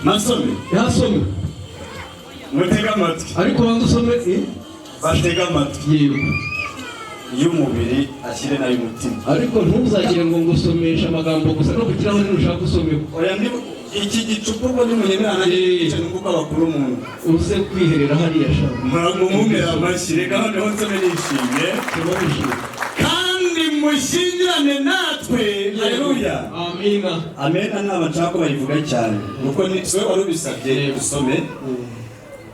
Masome. Yasome. Mutege amatwi. Ariko banza usome, eh? Batege amatwi. Yego. Y'umubiri ashyire n'ay'umutima. Ariko ntuzagire ngo ngusomeshe amagambo gusa, no ku kirahure ntushaka usomeho. Oya, ndi iki gicupa ubwo nimunyemera nanjye yicaye nk'uko abakuru umuntu. Uze kwiherera hariya sha. Mumumere amashyi, reka noneho nsome nishimye. Soma wishimye. Kandi mushyingirane natwe, haleluya. Amina. Amena ntabwo nshaka ko bayivuga cyane kuko ni siwe wari ubisabye. Usome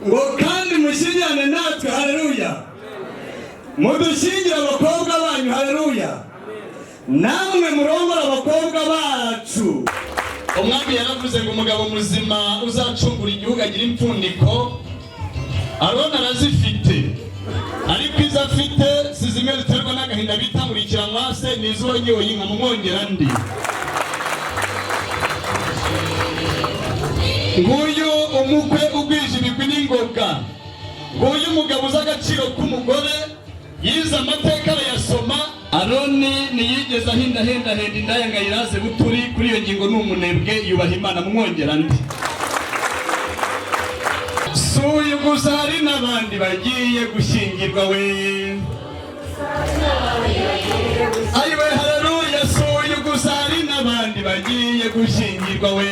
ngo kandi mushyingirane natwe, haleluya, mudushyingire abakobwa banyu, haleluya, namwe murongore abakobwa bacu. Umwami yaravuze ngo umugabo muzima uzacungura igihugu agira impfundiko. Aroni arazifite, ariko izo afite si zimwe ziterwa n'agahinda bita nkurikiranwase, ni iz'uwanyoye inka mumwongera ndi. Nguyu umukwe ugwije ibigwi n'ingoga, nguyu umugabo uzi agaciro k'umugore, yize amateka arayasoma. Aroni ntiyigeze ahindahendahenda indaya ngo ayiraze buturi. Kuri iyo ngingo ni umunebwe, yubaha Imana. Mumwongera ndi. Si uyu gusa, hari n'abandi bagiye gushyingirwa we. Ayiwe, haleluya! Si uyu gusa, hari n'abandi bagiye gushyingirwa we.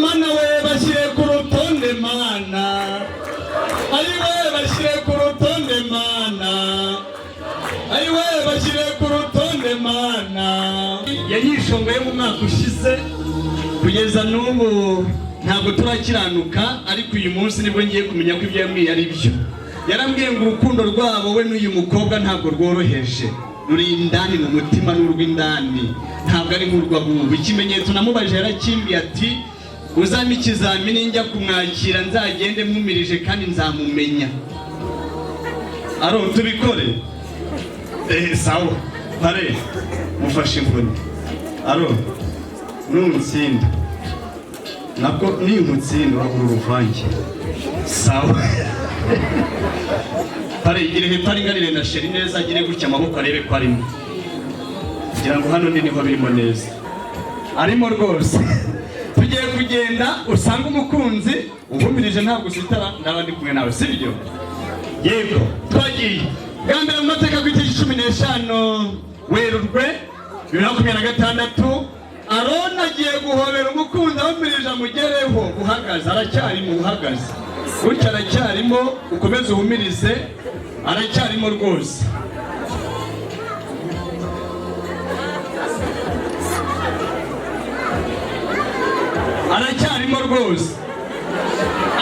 Mana we, bashyire ku rutonde, Mana. Ayiwe, bashyire ku rutonde, Mana. Ayiwe, bashyire ku rutonde, Mana. Yanyishongoye mu mwaka ushize, kugeza n'ubu ntabwo turakiranuka, ariko uyu munsi nibwo ngiye kumenya ko ibyo yambwiye ari byo. Yarambwiye ngo urukundo rwabo, we n'uyu mukobwa, ntabwo rworoheje, ruri indani mu mutima, n'urw'indani, ntabwo ari nk'urw'abubu. Ikimenyetso namubajije yarakimbwiye ati: "Uzampe ikizamini, njya kumwakira nzagende mpumirije kandi nzamumenya." Aro, tubikore. Sawa pare, mufashe inkoni. Aro, nuntsinda, nabwo ninkutsinda uragura uruvange. Sawa pare, igire hepfo aringanire na chéri neza, agire gutya amaboko arebe ko arimo, kugira ngo hano niho birimo neza. Arimo rwose. Tugiye kugenda usanga umukunzi uhumirije, ntabwo usitara, ndaba ndi kumwe nawe, sibyo? Yego, twagiye. Bwa mbere mu mateka, ku itariki 15 Werurwe 2026, Aroni agiye guhobera umukunzi ahumirije, amugereho uhagaze. Aracyarimo uhagaze gutya, aracyarimo. Ukomeze uhumirize, aracyarimo rwose. Aracyarimo rwose,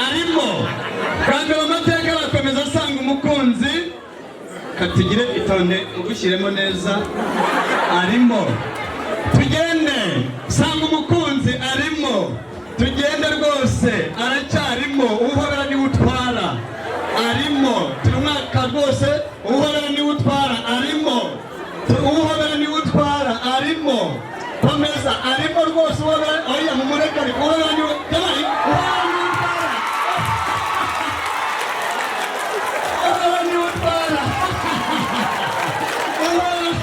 arimo. Bwa mbere mu mateka, arakomeza asanga umukunzi. Katugire itonde, ugushyiremo neza, arimo. Tugende, sanga umukunzi arimo. Tugende rwose, aracyarimo. Uhobera niwe utwara, arimo. Turi umwaka rwose, uhobera niwe utwara, arimo. Uhobera niwe utwara, arimo. Komeza, arimo rwose. Uhobera, oya, mumureke, ariko uhobera niwe yabaye, uhobera niwe utwara, uhobera niwe utwara. Uhobera.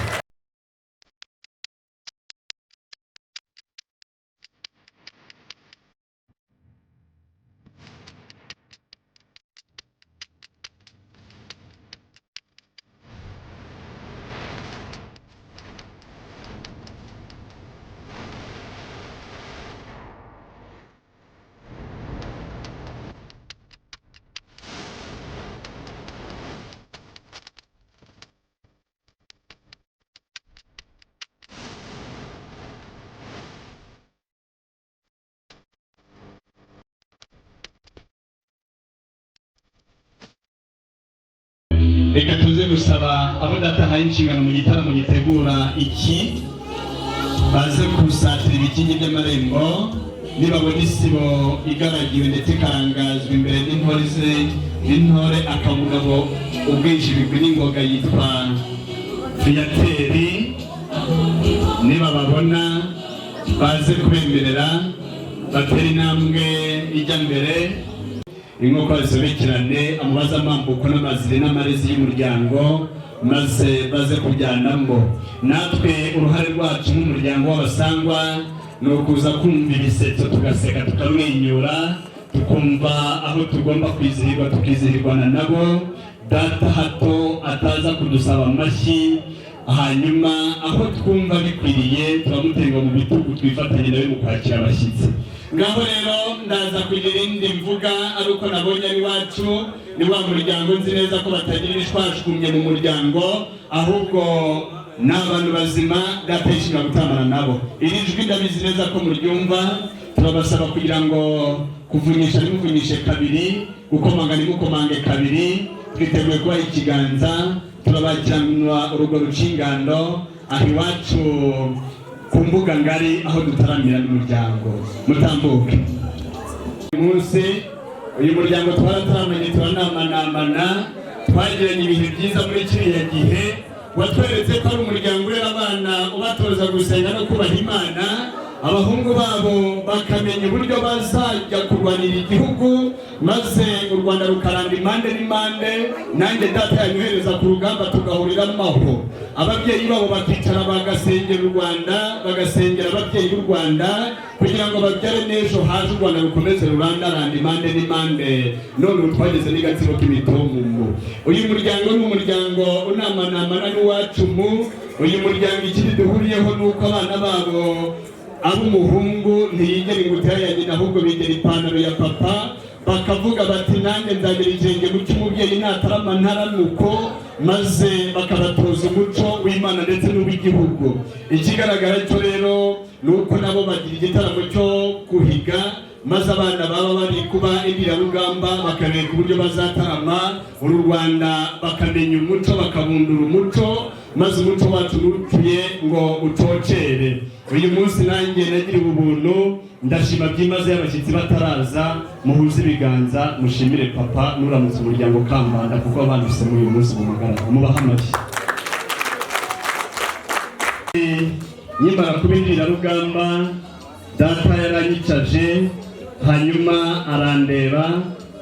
Reka tuze gusaba abo datahaye inshingano mu gitaramo gitegura iki, baze gusatira ibikingi by'amarembo. Nibabona isibo igaragiwe ndetse ikarangazwa imbere n'intore ze, n'intore akabugabo ubwije ibigwi n'ingoga yitwa Viyateri, nibababona baze kubemerera batere intambwe ijya mbere, inkoko zisobekerane, amubaze amambuko n'amazire n'amarezi y'umuryango, maze baze kujyanamo. Natwe uruhare rwacu nk'umuryango w'abasangwa Ni ukuza kumva ibisetso, tugaseka, tukamwenyura, tukumva aho tugomba kwizihirwa tukizihirwana nabo. Data hato ataza kudusaba amashyi, hanyuma aho twumva bikwiriye turamuterwa mu bitugu, twifatanye nawe mu kwakira abashyitsi. Ngaho rero ndaza kugira indi mvuga ari uko nabonye ari iwacu. Ni wa muryango nzi neza ko batagira ibishwashwumye mu muryango, ahubwo ni abantu bazima. Data yishimira gutambana nabo. Iri jwi ndabizi neza ko muryumva. Turabasaba kugira ngo kuvunyisha ntimuvunyishe kabiri, gukomanga ntimukomange kabiri. Twiteguye kubaha ikiganza, turabakirana urugo ruca ingando aho iwacu ku mbuga ngari, aho dutaramira n'umuryango. Mutambuke. Uyu munsi uyu muryango twarataramanye, turanamanamana, twagiranye ibihe byiza muri kiriya gihe. Watweretse ko ari umuryango urera abana, ubatoza gusenga no kubaha Imana, abahungu babo bakamenya uburyo bazajya kurwanira igihugu, maze u Rwanda rukaranda impande n'impande. Nanjye data yanyohereza ku rugamba tugahurira amahoro, ababyeyi babo bakicara bagasengera u Rwanda, bagasengera ababyeyi b'u Rwanda kugira ngo babyare n'ejo haje u Rwanda rukomeze rurandaranda impande n'impande. None ubu twageze n'Agatsiko k'imitomumo. Uyu muryango ni umuryango unamanamana n'uwacu. Mu uyu muryango ikindi duhuriyeho ni uko abana babo, ab'umuhungu ntiyigera ingutiya ya nyina, ahubwo bigera ipantaro ya papa, bakavuga bati: "Nanjye nzagera ikirenge mu cy'umubyeyi, natarama ntaramuko." Maze bakabatoza umuco w'Imana ndetse n'uw'igihugu. Ikigaragara cyo rero ni uko nabo bagira igitaramo cyo guhiga, maze abana baba bari kuba indirarugamba bakareka uburyo bazatarama uru Rwanda, bakamenya umuco, bakabundura umuco, maze umuco wacu ntucuye ngo ucocere. Uyu munsi nanjye nagiriwe ubuntu, ndashima byimazeyo. Abashyitsi bataraza, muhuze ibiganza, mushimire papa nuramutse umuryango Kambanda, kuko banduse muri uyu munsi mu mugaragaro. Mubahe amashyi. Nkimara kuba indirarugamba, data yaranyicaje, hanyuma arandeba.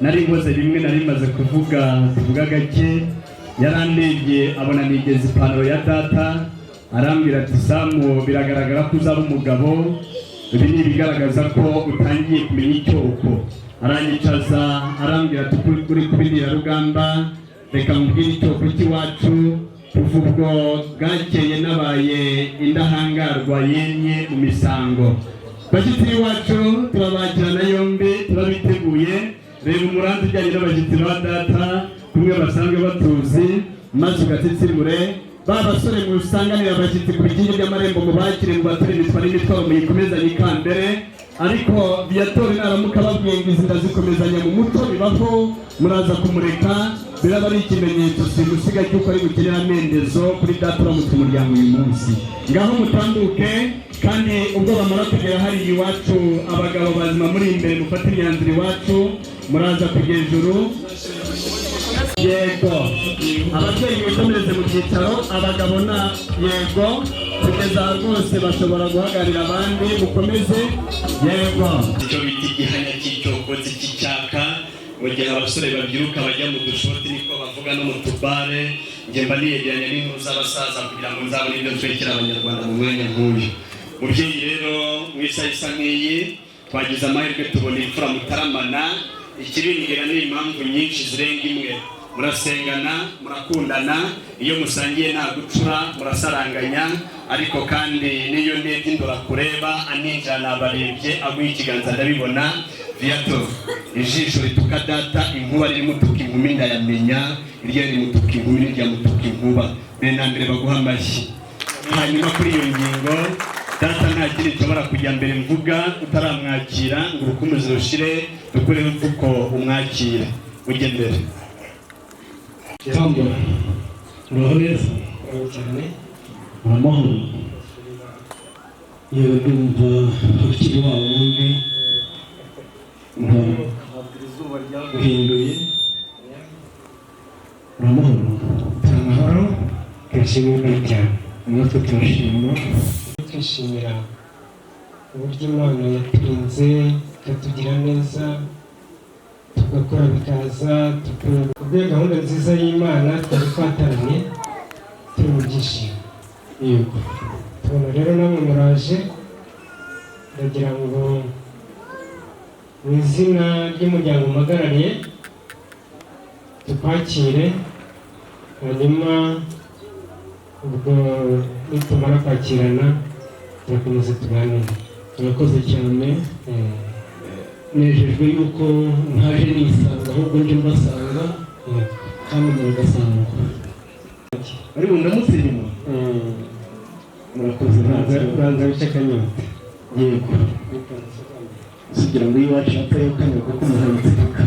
Nari nkoze bimwe nari maze kuvuga, tuvuga gake. Yarandebye abona nigeze ipantaro ya data, arambwira ati: "Samu, biragaragara ko uzaba umugabo. Ibi ni ibigaragaza ko utangiye kumenya icyoko." Aranyicaza, arambwira ati: "Uri kuba indirarugamba, reka nkubwire icyoko cy'iwacu." Kuva ubwo bwakeye nabaye indahangarwa yemye mu misango. Bashyitsi b'iwacu, turabakirana yombi, turabiteguye. Reba umuranzi ujyanye n'abashyitsi ba data kumwe basanzwe batuzi, maze ugatsitsimure ba basore musanganira abashyitsi ku bikingi by'amarembo, mubakire, mubature imitwaro n'imitwaro, muyikomezanye ikambere. Ariko Viyatori naramuka ababwiye ngo izi ndazikomezanya mu muco bibaho, muraza kumureka. Biraba ari ikimenyetso simusiga cy'uko ari bukenera amendezo kuri data uramutse umuryango uyu munsi. Ngaho mutambuke, kandi ubwo bamara kugera hariya iwacu, abagabo bazima muri imbere mufate imyanzuro iwacu, muraza kugera ijuru. Yego, ababyeyi mwikomereze mu byicaro, abagabo na yego, kugeza rwose bashobora guhagararira abandi. Mukomeze, yego. Icyo bita igihanya cy'icyokozi cy'icyaka, mu gihe abasore babyiruka bajya mu dushoti, niko bavuga, no mu tubare, njye mba niyegeranya n'inkuru z'abasaza kugira ngo nzabone ibyo ntwekera Abanyarwanda mu mwanya nk'uyu. Mubyeyi rero, mu isaha isa nk'iyi twagize amahirwe tubona imfura mutaramana. Ikibingira ni impamvu nyinshi zirenga imwe: murasengana, murakundana, iyo musangiye nta gucura, murasaranganya. Ariko kandi n'iyo ndebye indora kureba aninjira, nabarebye aguha ikiganza, ndabibona. Viato, ijisho rituka data inkuba ririmutuka inkumi ndayamenya, iryo rimutuka inkumi n'iryamutuka inkuba. Mbere na mbere baguha amashyi. Hanyuma kuri iyo ngingo, data nta kindi nshobora kujya mbere mvuga utaramwakira ngo urukumbuzi rushire, dukureho imvuko, umwakire, ujye mbere. Kamba, uraho neza? Cyane. Amahoro? Yewe, ndumva ukiri wa wundi, ntabwo izuba ryaguhinduye. Uramahoro? Turi amahoro, turashima Imana cyane. Natwe turashima. Twishimira uburyo Imana yaturinze, ikatugira neza, tugakora bikaza. Kubera gahunda nziza y'Imana twari twataramye turi mu byishimo. Yego. Tubona rero namwe muraje. Ndagira ngo mu izina ry'umuryango mpagarariye tukwakire, hanyuma ubwo nitumara kwakirana turakomeza tuganire. Turakoze cyane. Nejejwe yuko ntaje nisanga, ahubwo nje mbasanga, kandi muragasangwa. Ariko ndamutse nyuma. Murakoze. Ubanza wice akanyota. Yego, kugira ngo iyo iwacu hatayo kanywa, kuko umuntu ayitegeka.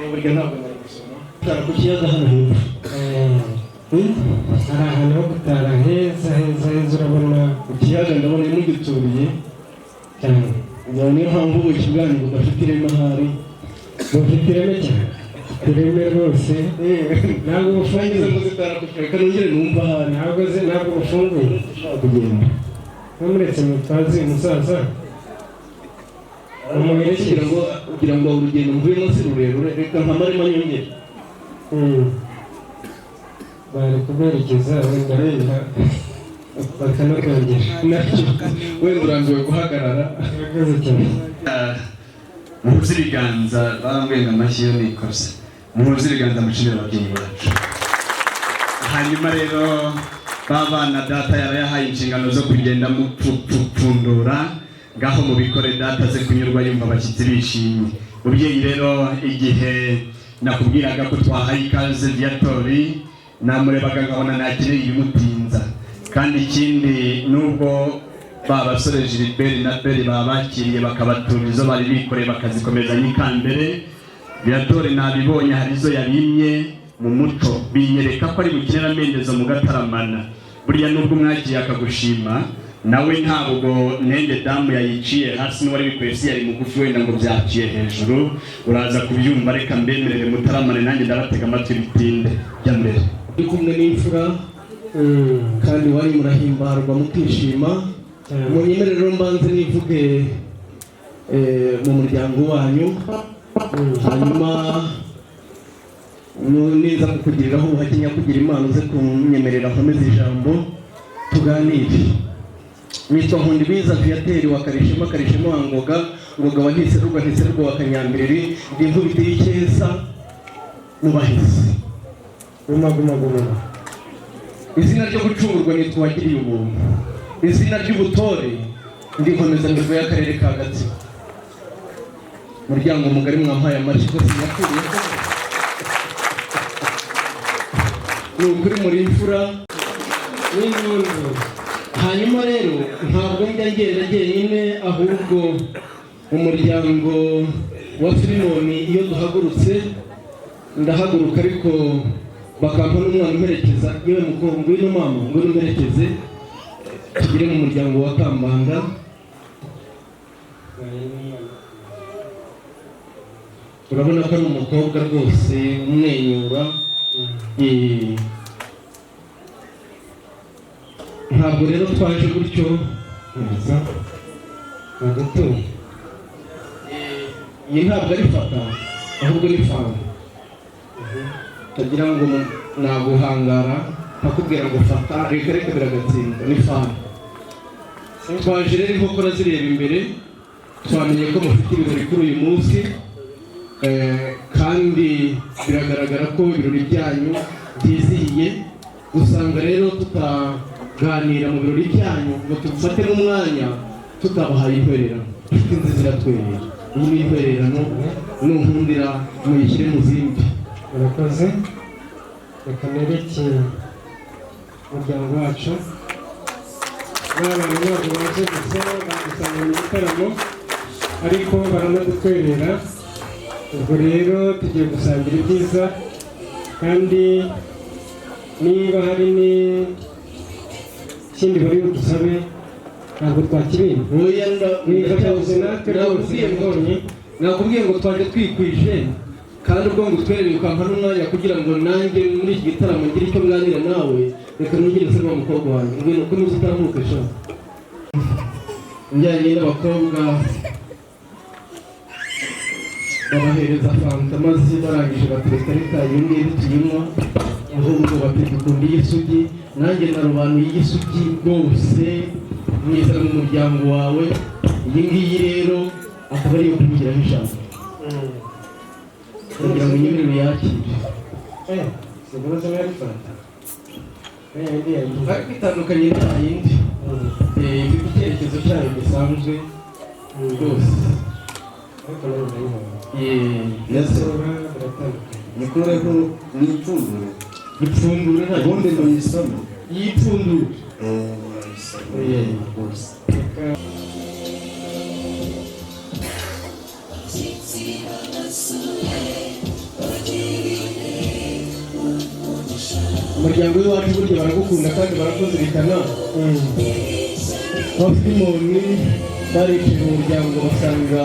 Burya ntabwo nari gusoma tara ku kiyaga hano hepfo. Hari ahantu ho gutara heza heza heza, urabona. Ku kiyaga ndabona mugituriye. Cyane. Ngira niyo mpamvu ubuki bwanyu budafite ireme ahari. Bufite ireme cyane, ireme rwose ntabwo bufunguye. Nageze muzitara ku kiyaga, nongere numva ahari. Ntabwo ntabwo bufunguye. Ushaka kugenda. Ntumuretse mutwaze umusaza umuherekeze. Kugira ngo urugendo mvuyemo si rurerure, reka nkamaremo nyongere. Bari kuguherekeza wenda bakanakongera. Nacyo wenda urambiwe guhagarara. Urakoze cyane. Muhuze ibiganza, barambwiye ngo amashyi yo ni ikosa. Muhuze ibiganza, mushimire ababyeyi bacu. Hanyuma rero ba bana data yarayahaye inshingano zo kugenda mupfupfundura, ngaho mubikore, data aze kunyurwa yumva abashyitsi bishimye. Mubyeyi rero, igihe nakubwiraga ko twahaye ikaze Viatori, namurebaga nkabona ntakeneye ibimutinza. Kandi ikindi, nubwo ba basore Gilbert na Beri babakiriye bakabatura izo bari bikoreye bakazikomeza nyikambere, Viatori nabibonye hari izo yabimye mu muco, binyereka ko ari bukiniramendezo mu gataramana. Burya nubwo umwagiye akagushima, nawe ntabwo nende damu yayiciye hasi, n'uwari bikwiye si yari mugufi, wenda ngo byaciye hejuru, uraza kubyumva. Reka mbemerere mutaramane, nanjye ndabatega amatwi bitinde. Jya mbere. Ndi kumwe n'imfura, kandi wari murahimbarwa mukishima. Munyemerere rero mbanze nivuge mu muryango wanyu, hanyuma niza kukugiriraho ubuhake, nyakugira Imana uze kunyemerera nkomeze ijambo tuganire. Nitwa Nkundibiza Viateur wa Karishema, Karishema wa Ngoga, Ngoga wa Ntiserurwa, Ntiserurwa wa Kanyambiriri. Ndi inkubiti y'icyeza mu bahizi. Guma guma guma. Izina ryo gucungurwa nitwa Uwagiriye Ubuntu. Izina ry'ubutore ndi Inkomezamihigo y'akarere ka Gatsibo. Muryango mugari, mwampaye amashyi ko sinakuriye? Ni ukuri muri imfura. N'impundu. Hanyuma rero ntabwo njya ngenda jyenyine, ahubwo umuryango wa Filimoni iyo duhagurutse ndahaguruka, ariko bakampa n'umwana umperekeza. Yewe mukobwa, ngwino mama, ngwino umperekeze tugere mu muryango wa Kambanda. Urabona ko ari umukobwa rwose umwenyura. Ntabwo rero twaje gutyo. Neza agutuye. Iyi ntabwo ari fata, ahubwo ni fanta. Utagira ngo naguhangara nkakubwira ngo fata, reka reka, biragatsindwa, ni fanta. Twaje rero inkokora zireba imbere, twamenye ko mufite ibirori kuri uyu munsi, kandi biragaragara ko ibirori byanyu byizihiye. Usanga rero tutaganira mu birori byanyu ngo tubifate n'umwanya tutabahaye intwererano. Inshuti nziza iratwerera. Iyi ni intwererano, nunkundira muyishyire mu zindi. Murakoze. Reka nereke umuryango wacu. N'abantu ntabwo baje gusa badusanga mu gitaramo, ariko baranadutwerera. Ubwo rero tugiye gusangira ibyiza, kandi niba hari n'ikindi bari budusabe ntabwo twakibima. Oya, Mwifatanyije natwe rwose. Nakubwiye ngo nakubwiye ngo twaje twikwije, kandi ubwo ngo utwerere ukampa n'umwanya kugira ngo nanjye muri iki gitaramo ngire icyo nganira nawe, reka nongere nsebe wa mukobwa wanjye, ngwino ko nuza utambuke sha. Njyanye n'abakobwa babahereza fanta, maze barangije batereka reka iyo ngiyo tuyinywa, ahubwo bati dukunda iy'isugi. Nanjye narobanuye iy'isugi rwose. Mwiza mu muryango wawe. Iyi ngiyi rero akaba ariyo kuvugiraho ijambo kugira ngo unyemerere uyakire. Siguruza mwabifata. Indi yagiye. Ariko itandukanye nta yindi. Ifite icyerekezo cyayo gisanzwe rwose. Ariko nawe ndayibona. Ndasoma. Biratandukanye. Nikureho nipfundure. Ipfundure nta. Ubundi muyisome. Yipfundure. Muyisome rwose. Umuryango w'iwacu burya baragukunda kandi barakuzirikana. Ba Filimoni baricaye mu muryango, basanga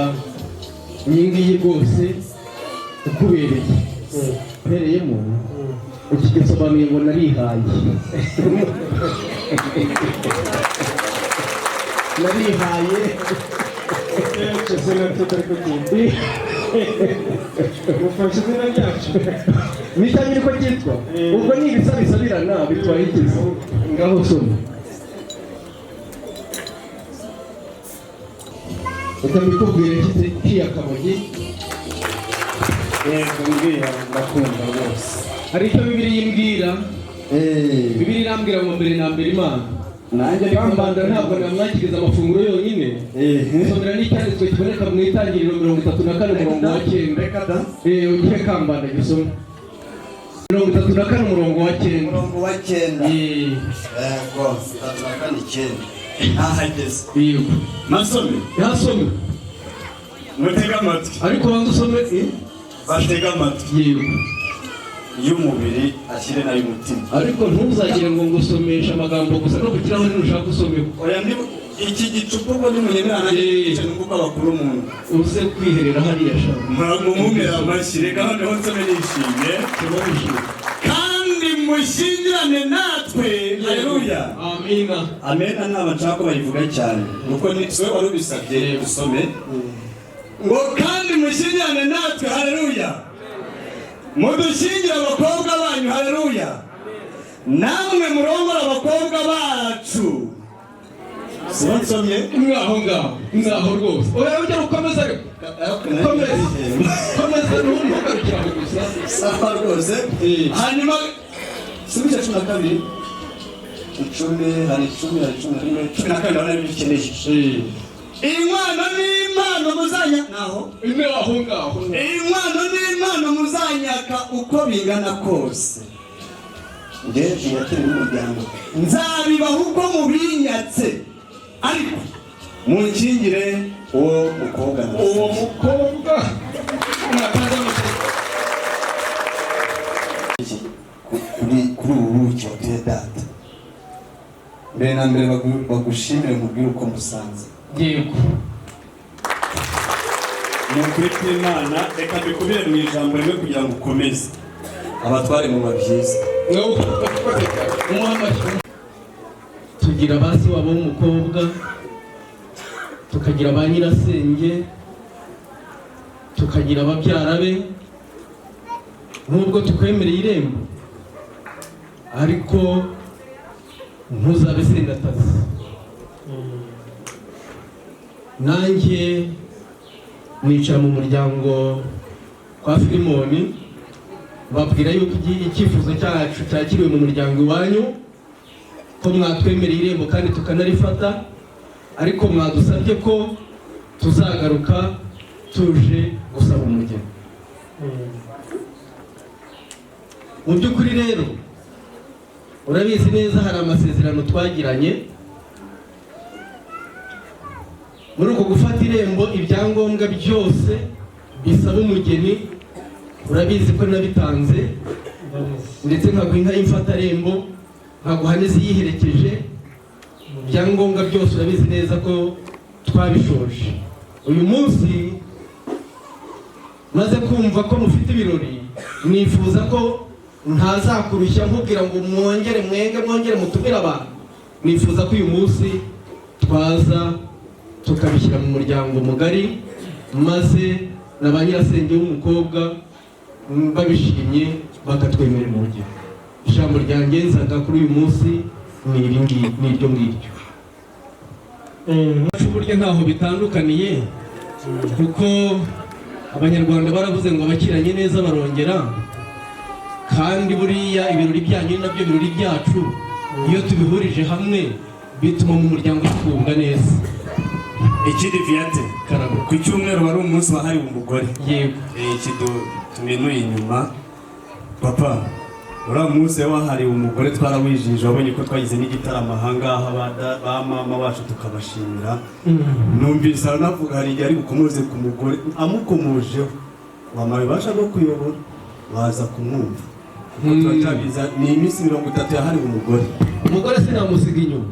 iyi ngiyi rwose ukubereye. Uhereyemo iki gisobanuye ngo narihaye, narihaye. Izina tutari kubyita. Mufashe izina ryacu. Nicyo nyine uko cyitwa. Ubwo ni ibisa bisabirana bitwaye ikizi. Ngaho soma. Reka mbikubwire nshyize akamogi. Yego, mbwira, ndakunda rwose. Hari icyo Bibiliya imbwira. Bibiliya irambwira ngo mbere na mbere Imana Nanjye. Kambanda ntabwo namwakiriza amafunguro yonyine. Somera n'icyanditswe kiboneka mu Itangiriro 34 umurongo wa 9. Reka da. Ugiye Kambanda gisoma 34 umurongo wa 9. Umurongo wa 9. Yego, 34:9, ntahageze. Yego. Masome. Yasome. Mutege amatwi. Ariko banza usome. Batege amatwi. Yego. Y'umubiri ashyire n'ay'umutima. Ariko ntuzagire ngo ngusomeshe amagambo gusa, no ku kirahure ntushaka usomeho. Oya, ndi iki gicupa ubwo nimunyemera nanjye yicaye numva uko abakuru mu nda. Uze kwiherera hariya shaka. Ntabwo mumera amashyi, reka noneho nsome nishimye. Soma wishimye. Kandi mushyingirane natwe, haleluya. Amina. Amena ntabwo nshaka ko bayivuga cyane kuko ni siwe wari ubisabye usome ngo kandi mushyingirane natwe, haleluya, mudushyingire abakobwa banyu, haleluya, namwe murongore abakobwa bacu. Sibo nsomye? Mwaho ngaho, mwaho rwose. Oya, ujya ukomeza, ariko komeza, komeza, ntugarukire aho gusa. Sawa rwose. Hanyuma subiza 12, 10, hari 10, hari 11, 12, ndabona aribyo ukeneye. Inkwano n'impano muzanya naho. Imwe aho ngaho. Inkwano n'impano muzanyaka uko bingana kose, nge ntiyakiri n'umuryango nzabibaha uko mubinyatse, ariko munkingire uwo mukobwa. Uwo mukobwa mwakaza amashyi. Kuri ubu buki watuye data, mbere na mbere bagushimire, nkubwire uko musanze. Yego. Ni ukuri kw'Imana, reka mbikubire mu ijambo rimwe kugira ngo ukomeze abatware mu byiza. Umuha amashyi. Tugira ba se wabo w'umukobwa, tukagira ba nyirasenge, tukagira ababyara be. Nubwo tukwemereye irembo, ariko ntuzabe sendatazi. Nanjye nicara mu muryango kwa Filimoni, babwira yuko icyifuzo cyacu cyakiriwe mu muryango iwanyu, ko mwatwemereye irembo kandi tukanarifata, ariko mwadusabye ko tuzagaruka tuje gusaba umugeni. Mu by'ukuri rero urabizi neza, hari amasezerano twagiranye muri uko gufata irembo. Ibyangombwa byose bisaba umugeni urabizi ko nabitanze, ndetse nkaguha inka y'imfatarembo, nkaguha n'iziyiherekeje. Ibyangombwa byose urabizi neza ko twabishoje. Uyu munsi maze kumva ko mufite ibirori, nifuza ko ntazakurushya nkubwira ngo mwongere mwenge, mwongere mutumire abantu. Nifuza ko uyu munsi twaza tukabishyira mu muryango mugari, maze na ba nyirasenge w'umukobwa babishimye bakatwemerera umugeni. Ijambo ryangenzaga kuri uyu munsi ni iri ngiri, ni iryo ngiryo. Burya ntaho bitandukaniye, kuko Abanyarwanda baravuze ngo abakiranye neza barongera. Kandi buriya ibirori byanyu ni nabyo birori byacu, iyo tubihurije hamwe bituma mu muryango tugubwa neza. Ikindi viyate, Karabo. ku cyumweru wari umunsi wahariwe umugore. Yego. Iki tuminuye inyuma, papa, uriya munsi wahariwe umugore twarawijije. Wabonye ko twagize n'igitaramo ahangaha, ba mama bacu tukabashimira. Numvise aranavuga, hari igihe ari bukomoze ku mugore, amukomojeho wamara ububasha bwo kuyobora waza kumwumva, kuko turacyabiza ni iminsi 30 yahariwe umugore. Umugore sinamusiga inyuma.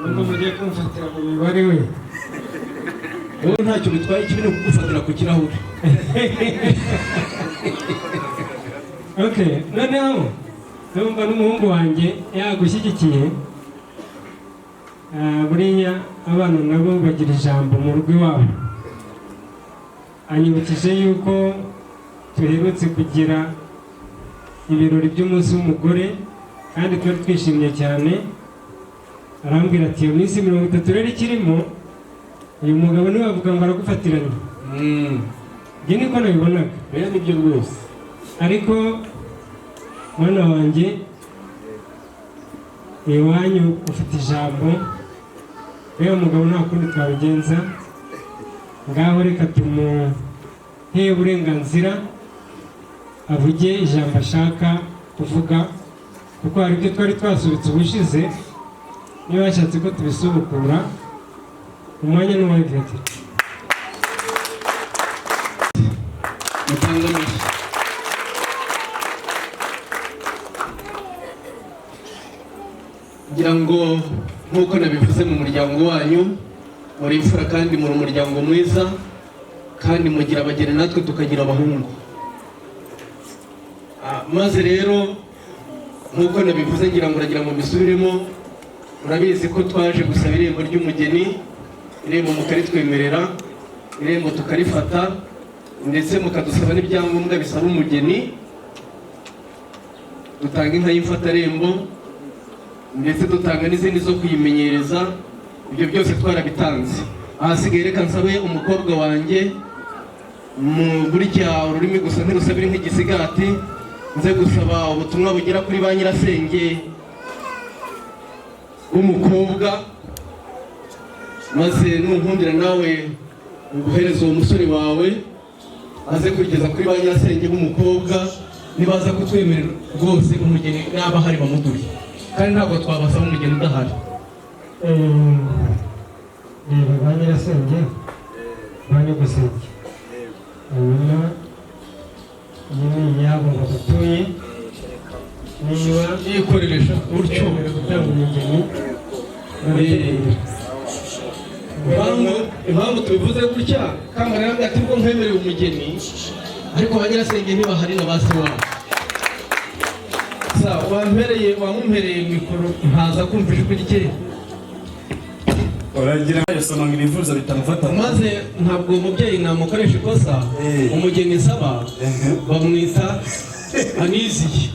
Nubwo mugiye kumfatira mu mibare we. Wowe ntacyo bitwaye, ikibi ni ukugufatira ku kirahure. Okay, noneho ndumva n'umuhungu wanjye yagushyigikiye. Buriya abana nabo bagira ijambo mu rugo iwabo. Anyibukije yuko duherutse kugira ibirori by'umunsi w'umugore kandi twari twishimye cyane. Arambwira ati: "Iyo minsi 30 rero ikirimo, uyu mugabo ntiwavuga ngo aragufatiranye." Njye niko nabibonaga. Rero nibyo rwose. Ariko mwana wanjye, iwanyu ufite ijambo. Rero mugabo nta kundi twabigenza, ngaho reka tumuhe uburenganzira avuge ijambo ashaka kuvuga, kuko hari ibyo twari twasubitse ubushize, niba yashatse ko tubisubukura. Umwanya ni uwawe, Viateur. Mutange amashyi. Ngira ngo nk'uko nabivuze, mu muryango wanyu muri imfura kandi muri umuryango mwiza, kandi mugira abageni natwe tukagira abahungu. Maze rero nk'uko nabivuze, ngira ngo uragira ngo mbisubiremo, murabizi ko twaje gusaba irembo ry'umugeni, irembo mukaritwemerera, irembo tukarifata, ndetse mukadusaba n'ibyangombwa bisaba umugeni. Dutanga inka y'imfatarembo, ndetse dutanga n'izindi zo kuyimenyereza. Ibyo byose twarabitanze. Ahasigaye reka nsabe umukobwa wanjye, mu burya ururimi gusa ntirusabire nk'igisigati, nze gusaba ubutumwa bugera kuri ba nyirasenge w'umukobwa, maze nunkundira nawe uguhereza uwo musore wawe aze kugeza kuri ba nyirasenge b'umukobwa. Nibaza kutwemerera rwose, umugeni naba ahari bamuduhe, kandi ntabwo twabasaba umugeni udahari. Reba ba nyirasenge, ba nyogosenge, hanyuma iyi ni iyabo bagutuye, niba yikoreresha utyo. bemerewe gutanga umugeni. Impamvu tubivuze gutya, kamba rero ati ubwo nkwemereye umugeni ariko ba nyirasenge ntibahari na ba se wabo. Sa wampereye, wamumpereye mikoro ntaza kumva ijwi rye. Uragira soma ngo ibivuzo bitamufata. Maze ntabwo uwo mubyeyi namukoresha ikosa. Umugeni nsaba bamwita Aniziye.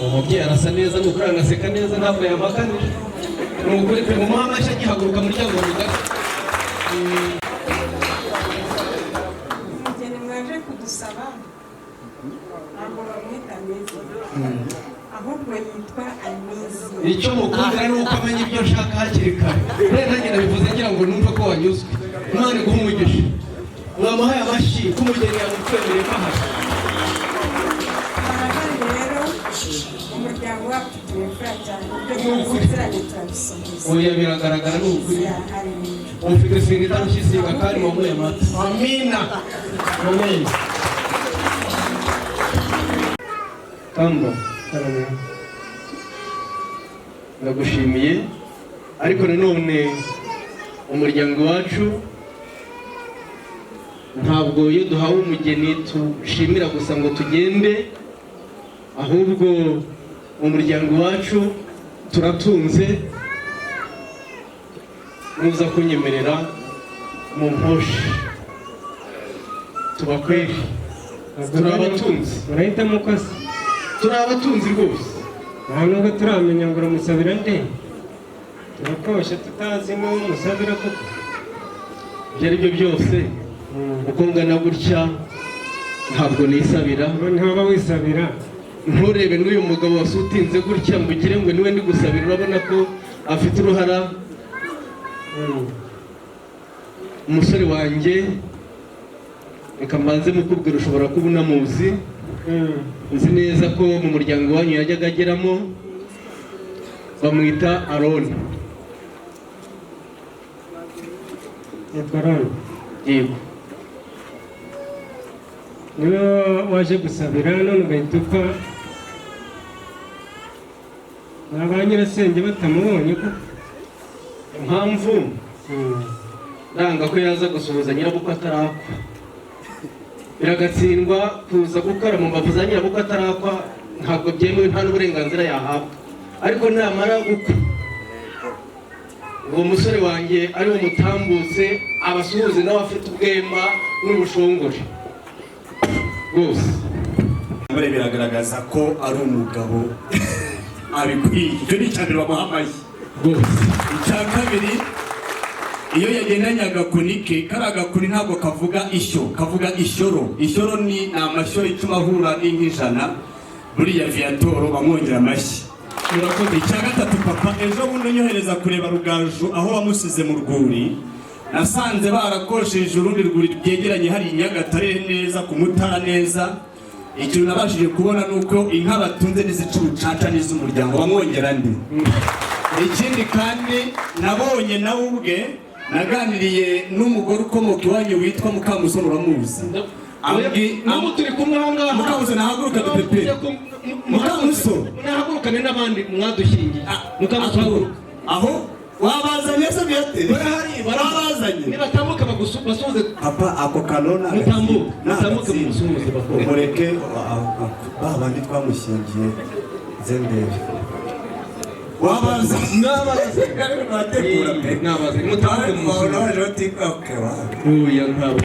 Uwo mubyeyi arasa neza, ni ukuri anaseka neza, ntabwo yampakanije, ni ukuri pe. Mumuhe amashyi agihaguruka muryango mugari. Umugeni mwaje kudusaba ntabwo bamwita Anizi, ahubwo yitwa Anizi. Icyo mukundira ni uko amenya ibyo nshaka hakiri kare. Rero nanjye nabivuze ngira ngo numve ko wanyuzwe. Imana iguhe umugisha. Mwamuhaye amashyi ko umugeni yamutwemereye ko ahari. Barahari rero, umuryango wacu turi imfura cyane, ibyo twasezeranye turabisohoza. Oya, biragaragara, ni ukuri. Zirahari rero. Ufite singa itarushya isiga kandi wanyweye amata. Amina, amen. Kamba, ndagushimiye, ariko nanone umuryango wacu ntabwo iyo duhawe umugeni tushimira gusa ngo tugende, ahubwo mu muryango wacu turatunze. Nuza kunyemerera mu mposhe tubakwere. Turi abatunzi. Murahitamo ko se? Turi abatunzi rwose. Nta nubwo turamenya ngo uramusabira nde, turakosha tutazi n'uwo musabira koko. Ibyo ari byo byose, uko ngana gutya ntabwo nisabira. Ntiwaba wisabira. Nturebe n'uyu mugabo wasutinze gutya ngo ugire ngo niwe ndi gusabira, urabona ko afite uruhara. Umusore wanjye, reka mbanze mukubwira, ushobora kuba unamuzi. Nzi neza ko mu muryango wanyu yajyaga ageramo, bamwita Aroni. Yitwa Aroni? Yego. Niwe waje gusabira none ugahita upfa, ni ba nyirasenge batamubonye ko? Impamvu nanga ko yaza gusuhuza nyirabukwe atarakwa, biragatsindwa. Kuza gukora mu mbavu za nyirabukwe atarakwa ntabwo byemewe, nta n'uburenganzira yahabwa. Ariko namara gukwa, uwo musore wanjye ariwo mutambutse abasuhuze nawe afite ubwema n'ubushongore rwose. Biragaragaza ko ari umugabo abikwiye. Icyo ni icya mbere, bamuha amashyi rwose. Icya kabiri, iyo yagendanye agakoni ke, kariya gakoni ntabwo kavuga ishyo, kavuga ishyoro. Ishyoro ni amashyo 10 ahura n'inka 100. Buriya Viyatoro bamwongera amashyi. Murakoze. Icya gatatu, papa, ejo bundi unyohereza kureba Rugaju aho wamusize mu rwuri, nasanze barakosheje urundi rwuri ryegeranye hari i Nyagatare neza ku Mutara neza. Ikintu nabashije kubona ni uko inka batunze n'izica urucaca n'iz'umuryango, bamwongera andi. Ikindi kandi nabonye, nawe ubwe naganiriye n'umugore ukomoka iwanyu witwa Mukamusoni, uramuzi? N'ubu turi kumwe aha ngaha. Mukamusoni nahaguruka dupepere. Mukamusoni. Nahagurukane n'abandi mwadushyingiye. Mukamusoni, haguruka. Aho wabazanye se biyate? Barahari. Wabazanye? Nibatambuka basuhuze. Papa, ako kanona. Mutambuke, mutambuke mumusuhuze bakobwa. Mureke ba bandi twamushyingiye nze ndebe wabaza. Nabaza. Bategura pe. Nabaza, mutambuke mumusuhuze. Waje bati okay wa. Oya, ntabwo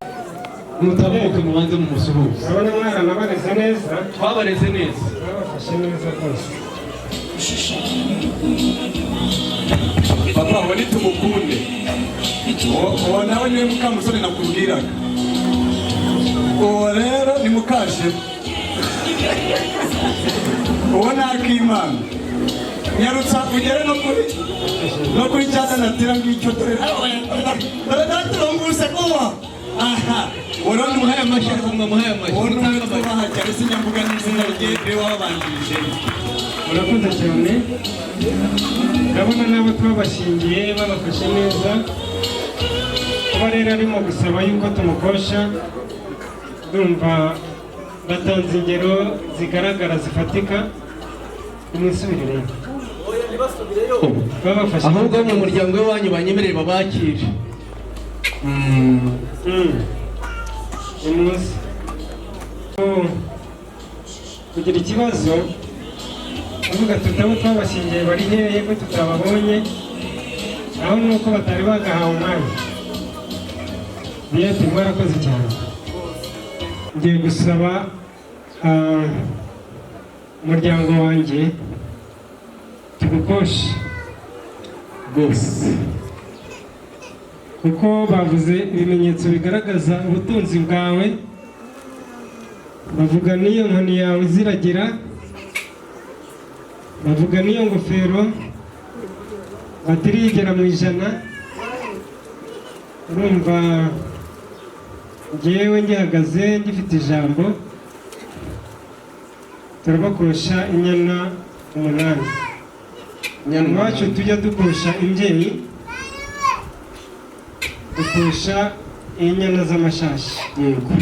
mutambuke, mubanze mumusuhuze. Urabona mwana nabareze neza. Twabareze neza. Babafashe neza rwose. Papa, uwo nitumukunde, uwo nawe niwe Mukamusoni nakubwiraga. Uwo rero ni Mukashema, uwo ni Akimana. Nyarutsa ugere no kuri cyane natira ngicyo. Dore dore daturunguse kuba aha, uwo rero ni Muhaye amashyi, ariko mwamuhaye amashyi. Uwo ni umwe twubaha cyane, sinyamvuga n'izina rye, niwe wababanjirije. Murakoze cyane. Ndabona n'abo twabashingiye babafashe neza. Kuba rero arimo gusaba yuko tumukosha, ndumva batanze ingero zigaragara zifatika. Nimwisubirire, babafashe. Ahubwo mu muryango w'iwanyu banyemerere babakire. Ni munsi kugira ikibazo avuga tutabo twabashingiye bari hehe ko tutababonye? Aho ni uko batari bagahawe umwanya. Biyete, mwarakoze cyane. Ngiye gusaba umuryango wanjye tugukoshe rwose. Kuko bavuze ibimenyetso bigaragaza ubutunzi bwawe, bavuga n'iyo nkoni yawe iziragira, bavuga n'iyo ngofero batirigera mu 100. Urumva ngewe ngihagaze ngifite ijambo, turabakosha inyana 8. Iwacu tujya dukosha imbyeyi, dukosha inyana z'amashashi. Yego.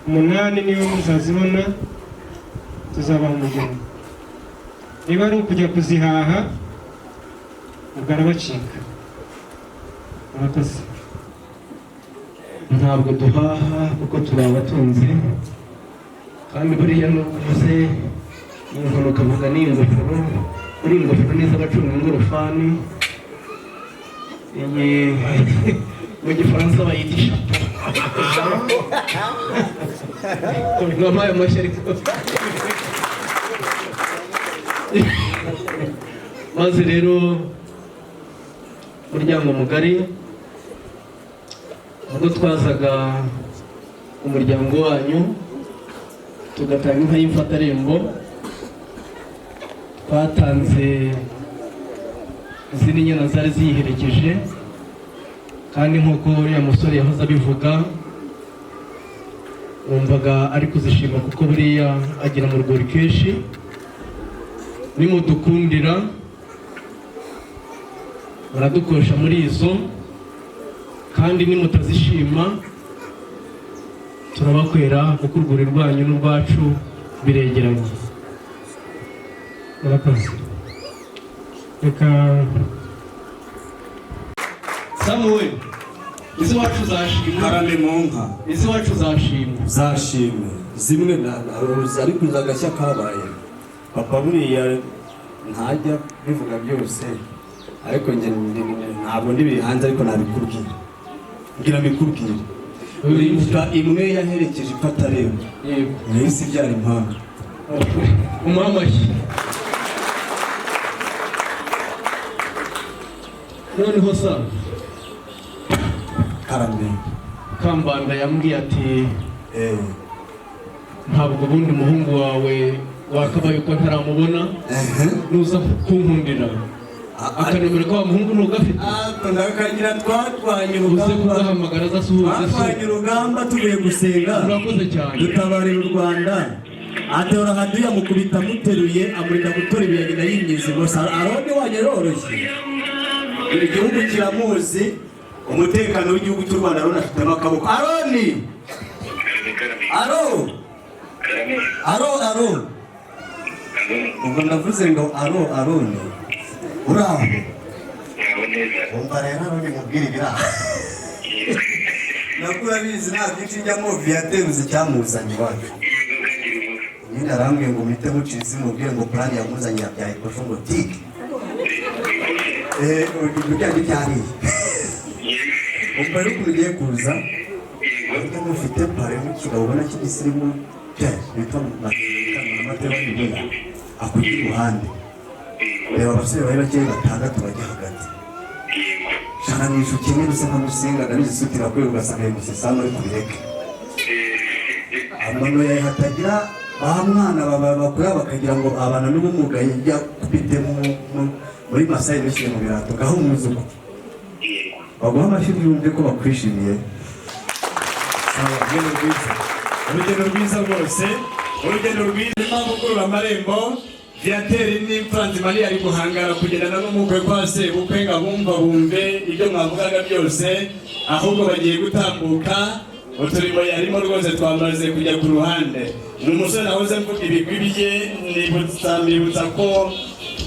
8 niyo muzazibona, tuzabaha umugeni. Niba ari ukujya kuzihaha, ubwo arabacika. Murakoze. Ntabwo duhaha kuko turi abatunzi. Kandi buriya nubwo uvuze inkono ukavuga n'iyi ngofero, buriya ingofero ni iz'abacunga ingorofani. Iyi Mu Gifaransa bayita ishapo. Mwampaye amashyi. Ariko maze rero, muryango mugari, ubwo twazaga umuryango wanyu tugatanga inka y'imfatarembo, twatanze izindi nyana zari ziyiherekeje. Kandi nk'uko uriya musore yahoze abivuga, wumvaga ari kuzishima, kuko buriya agira mu rwuri kenshi. Nimudukundira muradukosha muri izo, kandi nimutazishima turabakwera, kuko urwuri rwanyu n'urwacu biregeranye. Murakoze, reka. Samuel, iz'iwacu zashimwe. Karame mu nka. Iz'iwacu zashimwe. Zashimwe zimwe ariko uzi agashya kabaye, papa buriya ntajya bivuga byose, ariko njye ntabwo ndibiri hanze, ariko nabikubwira, ngira mbikubwire. Uribuka imwe yaherekeje ifatarembo? Yego. Yahise ibyara impanga. Umuhe amashyi. Noneho sa Karame. Kambanda yambwiye ati: "Ntabwo "Ntabwo ubundi umuhungu wawe wakabaye uko ntaramubona. Nuza kunkundira, akanomero ka wa muhungu ntugafite?" Ndakagira, twarwanye Uze urugamba. kugahamagara azasuhuze se. Twarwanye urugamba tuvuye gusenga. Urakoze cyane. Dutabarira u Rwanda, atora haduya, amukubita amuteruye, amurinda gutora ibuye, nyina yimyiza. Gusa Aroni wanyu aroroshye, igihugu kiramuzi, umutekano w'igihugu cy'u Rwanda Aroni afitemo akaboko. Aroni, aro aro aro, ubwo ndavuze ngo aro Aroni, uraho? Wumva rero, Aroni, mubwire ibiraha nabwo urabizi, nta byinshi njyamo. Viyateruzi icyamuzanye iwacu nyine, arambwiye ngo muhite mucize, mubwire ngo plan yamuzanye yabyaye kosho, ngo tike ibyo byanjye byariye. Ubwo rero ukuntu ugiye kuza, burya mufite pare mukigabo ubona cy'igisirimu pe witwa Mateo Nibura akujya iruhande. Reba abasore bari bakeya, batandatu bajya hagati. Shananisha ukenyere usa nka Musinga, ndabizi isuti irakwiye, ugasanga yagusesamo, ariko ubireke. Amano yawe hatagira ba mwana bakura bakagira ngo abana n'ubumuga, yakubite muri masayi bishyire mu birato. Ngaho umuzuko baguha amashyi, yumve ko bakwishimiye. Sawa, urugendo rwiza, urugendo rwiza rwose, urugendo rwiza. Impamvu ugurura amarembo, Viateri n'imfura Mariya ari guhangara kugendana n'umukwe kwa sebukwe, ngo abumva bumve ibyo mwavugaga byose. Ahubwo bagiye gutambuka, uturimo yarimo rwose twamaze kujya ku ruhande. Ni umusore nahoze mvuga ibigwi bye, nibutsa mbibutsa ko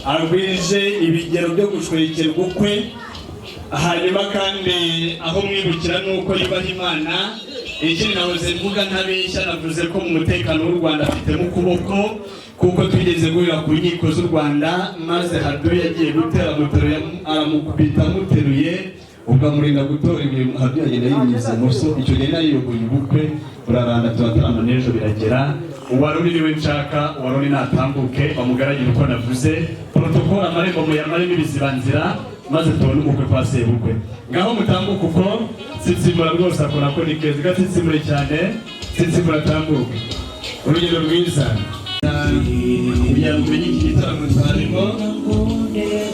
agwije ibigero byo gushwekerwa ukwe. Hanyuma kandi aho mwibukira ni uko yubaha Imana. Ikindi nahoze mvuga ntabeshya, navuze ko mu mutekano w'u Rwanda afitemo ukuboko, kuko twigeze guhurira ku nkiko z'u Rwanda, maze haduyi yagiye gutera muteruye, aramukubita amuteruye, ubwo amurinda gutora ibintu. Haduyi agenda yimyiza imoso. Icyo gihe nayiyoboye ubukwe buraranda, turatarama n'ejo biragera. Uwaruri niwe nshaka, uwaruri natambuke bamugaragire uko navuze. Protocole, amarembo muyamaremo ibizibanzira, maze tubone umukwe kwa sebukwe. Ngaho mutambuke uko tsitsimura rwose, akora ko ni keza, gatsitsimure cyane, tsitsimura, atambuke. Urugendo rwiza. Kugira ngo umenye iki gitaramo twarimo,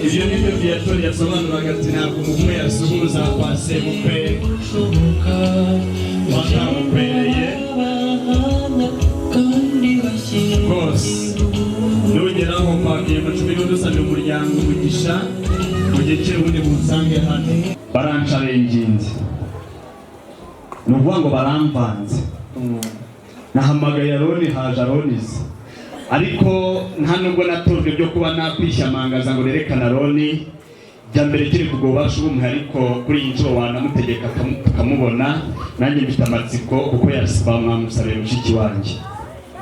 ibyo nibyo Viatori yasobanuraga, ati ntabwo umuhungu yasuhuza kwa sebukwe watamukwereye rwose. Nugeraho kwa Macumi n'udusabye umuryango umugisha, ugekere, ubundi musange hano. Barancarenginze, ni ukuvuga ngo baramvanze. Nahamagaye Aroni, haje Aronize, ariko nta nubwo natojwe byo kuba nakwishyamanganya ngo nerekane Aroni jya mbere kiri ubwo bubasha ubumuhe, ariko kuri iyi nshuro wanamutegeka tukamubona. Nanjye mfite amatsiko, kuko yasiba mwamusabiye mushiki wanjye.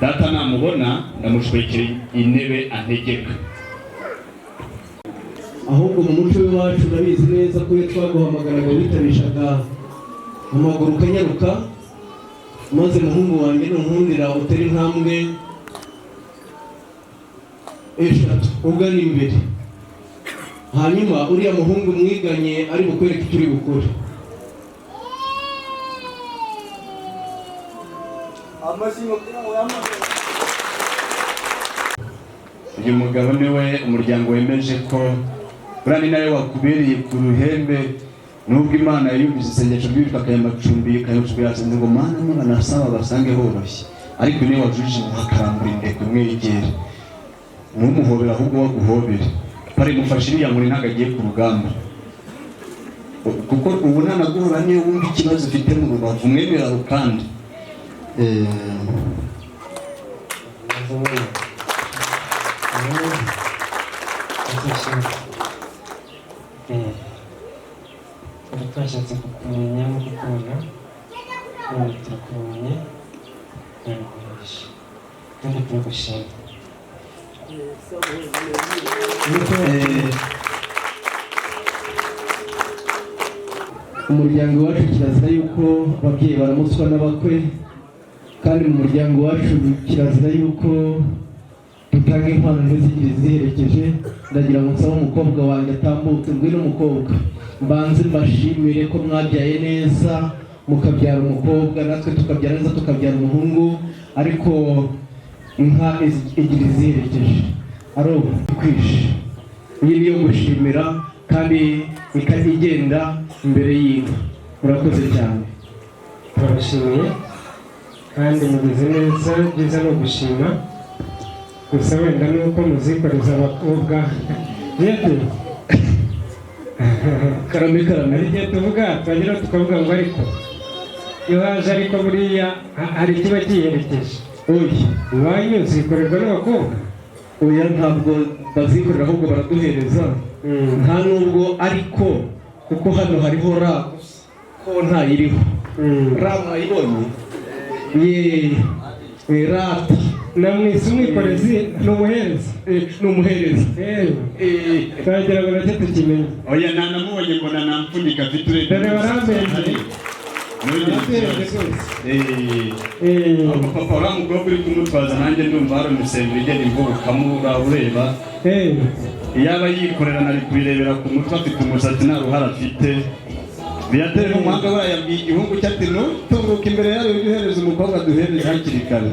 Data namubona ndamushwekera intebe antegeka. Ahubwo mu muco w'iwacu urabizi neza ko iyo twaguhamagaraga witabishaga. Amaguru ukanyaruka, maze muhungu wanjye, nunkundira utere intambwe eshatu ugana imbere, hanyuma uriya muhungu mwiganye ari bukwereke icyo uri bukore. Uyu mugabo niwe umuryango wemeje ko buriya ni nawe wakubereye ku ruhembe. Nubwo Imana yumvise isengesho ry'uwitwa Kayamacumbi, Kayamacumbi yasenze ngo: "Mana, nibanasaba basange horoshye," ariko niwe wajujije akarambura indekwe. Mwegere, ntumuhobere, ahubwo waguhobere. Pare mufashe iriya nkoni, ntabwo agiye ku rugamba, kuko ubu ntanaguhora. Niyo wumva ikibazo ufite mu rubavu, mwemera kandi. Twari twashatse kukumenya no kukubona, none turakubonye, turagukoresha kandi turagushima. Umuryango wacu kirazira yuko ababyeyi baramutswa n'abakwe, kandi mu muryango wacu kirazira yuko dutanga impano ntizigire ziherekeje. Ndagira ngo nsabe umukobwa wanjye atambuke. Ngwino umukobwa, mbanze mbashimire ko mwabyaye neza, mukabyara umukobwa, natwe tukabyara neza, tukabyara umuhungu, ariko inka igira iziherekeje. Aro kwishe iyi niyo gushimira kandi ikajya igenda imbere y'inka. Murakoze cyane. Turabashimiye kandi mugeze neza. Byiza ni ugushima gusa, wenda ni uko muzikoreza abakobwa yete. Karame, karame. Hari igihe tuvuga, twagera tukavuga ngo ariko iyo haje, ariko buriya hari ikiba kiyiherekeje. Oya. Iwanyu zikorerwa n'abakobwa? Oya, ntabwo bazikorera, ahubwo baraduhereza. Nta nubwo ariko kuko hano hariho ra gusa, ko ntayiriho. Ra mwayibonye? Ye rata. Namwise umwikorezi, ni umuhereza. Ni umuhereza. Twagira ngo nacyo tukimenye. Oya, ntanamubonye, mbona nampfunyika afite urebye. Dore barambenze. Ntugire Barambenze ikibazo. rwose. Ahubwo papa, uriya mukobwa uri kumutwaza, nanjye ndumva hari umusemburo igenda ivubukamo, ureba. Iyaba yikorera nari kubirebera ku mutwe, afite umusatsi, nta ruhara afite. Biyatere n'umuhanga buriya yabwiye igihungu cye ati: "Ntutunguke imbere yayo, ujye uhereza umukobwa duhereze hakiri kare."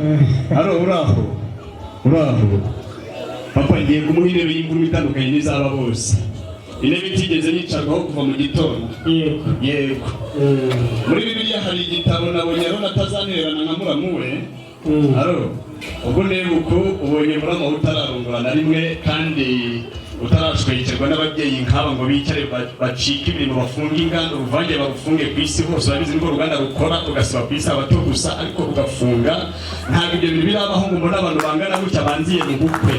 Haro, uraho, uraho papa. Ngiye kumuha intebe y'inkuru itandukanye n'izaba bose, intebe itigeze yicarwaho kuva mu gitondo. Yego. Yego. Muri Bibiliya hari igitabo nabonye Aroni atazantererana nka muramu we. Aro, ubwo ndeba uku ubonye muramu wawe utararongora na rimwe, kandi utarashwekerwa n'ababyeyi nk'aba ngo bicare bacike imirimo, bafunge inganda, uruvange barufunge ku isi hose. Urabizi niko uruganda rukora, ugasiba ku isi abato gusa, ariko rugafunga. Ntabwo ibyo bintu birabaho ngo mbone abantu bangana gutya banziye mu bukwe,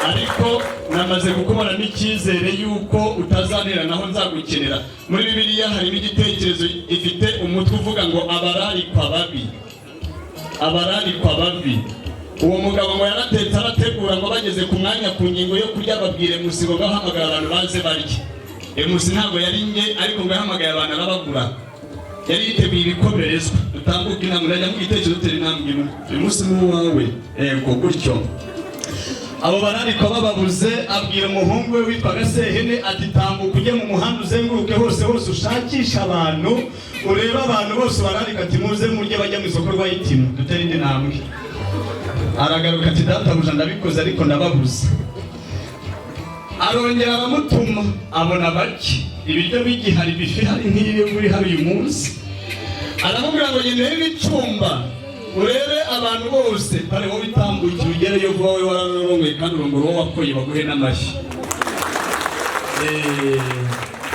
ariko namaze kukubona n'icyizere yuko utazanira naho nzagukenera. Muri Bibiliya harimo igitekerezo gifite umutwe uvuga ngo "Abararikwa babi". Abararikwa babi. Uwo mugabo ngo yaratetse, arategura, ngo bageze ku mwanya ku ngingo yo kurya, babwire musibo ngo ahamagara abantu baze barye. Emusi ntabwo yari nke, ariko ngo yahamagaye abantu arabagura, yari yiteguye ibikomerezwa. Dutambuke intambwe, ndajya mu gitekerezo, utera intambwe imwe. Uyu munsi ni uwawe. Yego, gutyo. Abo bararikwa bababuze, abwira umuhungu we witwaga Sehene ati: "Tambuka ujye mu muhanda, uzenguruke hose hose, ushakishe abantu, urebe abantu bose bararika ati muze murye." Bajya mu isoko rwa Itimu. Dutere indi ntambwe. Aragaruka ati: "Databuja, ndabikoze ariko ndababuze." Arongera aramutuma, abona bake, ibiryo bigihari, bifi hari nk'iyo muri hari uyu munsi. Aramubwira ngo: "Genda urebe ibicumba, urebe abantu bose pare, wowe itambukira ugereyo vuba, wowe wararongoye kandi urongora uwo wakoye, baguhe n'amashyi."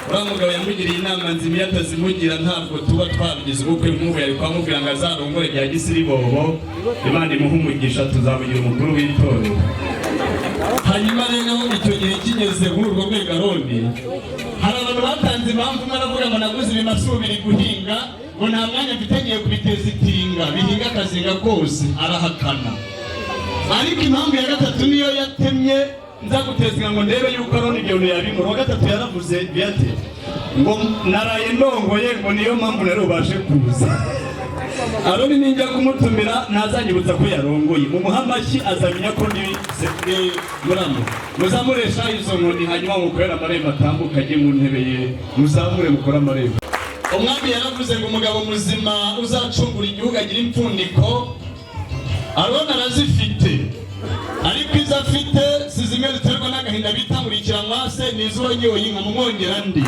Uriya mugabo yamugiriye inama nzima, iyo atazimugira ntabwo tuba twabigize ubukwe nk'ubu. Yari kwamubwira ngo azarongore bya gisiribobo. Imana imuhe umugisha, tuzamugira umukuru w'itorero. Hanyuma rero icyo gihe kigeze muri urwo rwego, Aroni, hari abantu batanze impamvu. Umwe aravuga ngo: "Naguze ibimasu biri guhinga," ngo "nta mwanya mfite, ngiye kubiteza itinga bihinga akazinga kose." Arahakana. Ariko impamvu ya gatatu niyo yatemye nza guteza ngo ndebe yuko Aroni ibyo bintu yabimura. Uwa gatatu yaravuze biyate Ngo naraye ndongoye, ngo niyo mpamvu nari ubashe kuza. Aroni ninjya kumutumira ntazanyibutsa ko yarongoye. Mumuhe amashyi, azamenya ko ndi muramu. Muzamuresha izo nkoni, hanyuma mukorere amarembo, atambuka ajye mu ntebe ye. Muzamure, mukore amarembo. Umwami yaravuze ngo umugabo muzima uzacungura igihugu agira impfundiko. Aroni arazifite, ariko izo afite si zimwe ziterwa n'agahinda bita nkurikiranwase, ni iz'uwanyoye inka. Mumwongera ndi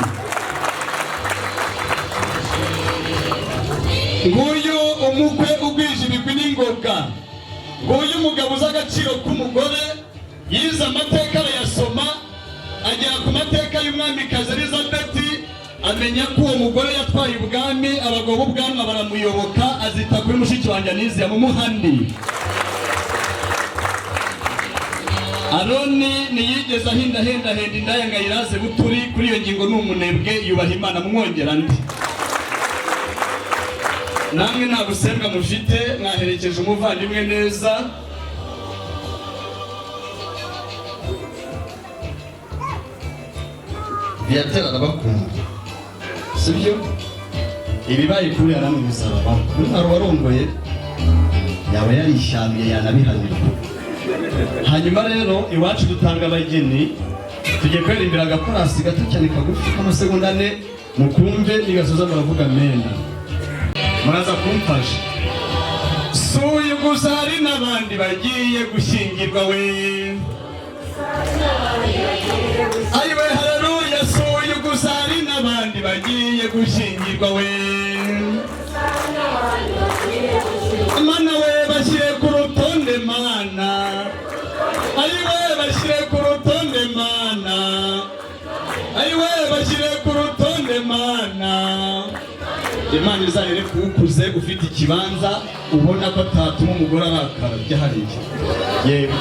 nguyu umukwe ugwije ibigwi n'ingoga, nguyu umugabo uzi agaciro k'umugore, yize amateka arayasoma, agera ku mateka y'umwamikazi Elizabeth, amenya ko uwo mugore yatwaye ubwami, abagabo b'ubwanwa baramuyoboka, azita kuri mushiki wanjye Aniziya. Mumuhandi Aroni ntiyigeze ahindahendahenda indaya ngo ayiraze buturi. Kuri iyo ngingo ni umunebwe, yubaha Imana. Mumwongera ndi namwe nta busembwa mufite, mwaherekeje umuvandimwe neza. Viateur arabakunda, sibyo? Ibibaye kuri yaramwe bizababaho. Kuri hari uwarongoye yaba yarishyamiye, yanabihanirwa. Hanyuma rero iwacu dutanga abageni. Tugiye kuririmbira agakorasi gato cyane kagufi k'amasegonda 4, mukumve, nigasoza muravuga mena. Muraza kumfasha. Si uyu gusa, hari n'abandi bagiye gushyingirwa we. Ayiwe, haleluya! Si uyu gusa, hari n'abandi bagiye gushyingirwa we. Mana we, bashyire ku rutonde, Mana. Ayiwe, bashyire ku rutonde, Mana. Ayiwe, bashyire ku rutonde, Mana. Imana izarere kuwukuze ufite ikibanza, ubona ko atatuma umugore arakara byahariye. Yego,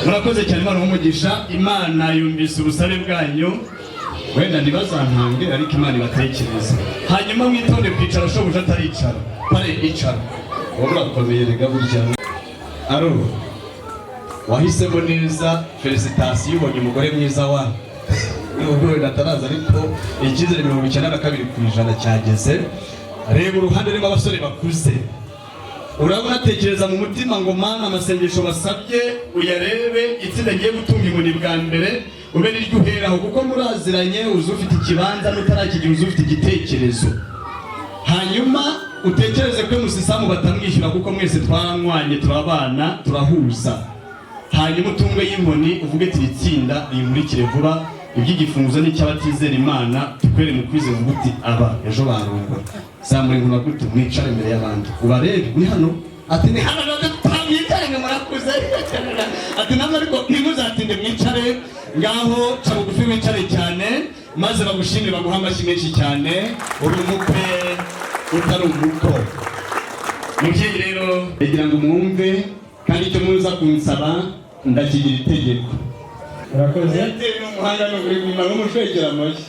murakoze cyane. Imana umugisha. Imana yumvise ubusabe bwanyu. Wenda ntibazantange, ariko Imana ibatekereze. Hanyuma mwitonde kwicara, shobuja ataricara. Pare, icara wowe, urakomeye rega burya. Aro, wahisemo neza, félicitations, ubonye umugore mwiza wa nubwo wenda ataraza, ariko icyizere 92% cyageze. Reba uruhande rurimo abasore bakuze, urabona, atekereza mu mutima ngo Mana, amasengesho basabye uyarebe. Itsinda agiye gutunga inkoni bwa mbere ube niryo uheraho, kuko muraziranye, uzi ufite ikibanza n'utarakigira, uzi ufite igitekerezo. Hanyuma utekereze ko musisamu batamwishyura, kuko mwese twaranywanye, turabana, turahuza. Hanyuma utungwe y'inkoni, uvuge ati iri tsinda rinkurikire vuba. Iby'igifunzo n'icy'abatizera Imana, tukwere mu kwizera, uvuge uti aba ejo barongora. Zamura inkoni gute, mwicare imbere y'abandi ubarebe. Ni hano, ati ni hano, mwicare ngo murakuze. Ati namwe ariko ntimuzatinde, mwicare ngaho. Ca bugufi, wicare cyane, maze bagushimire, baguhe amashyi menshi cyane. Uri umukwe utari umuko. Mubyeyi rero, ndagira ngo mwumve, kandi icyo muza kunsaba ndakigira itegeko. Urakoze. Eyateri ni umuhanga, ni ukuri kumara umushwekera amashyi.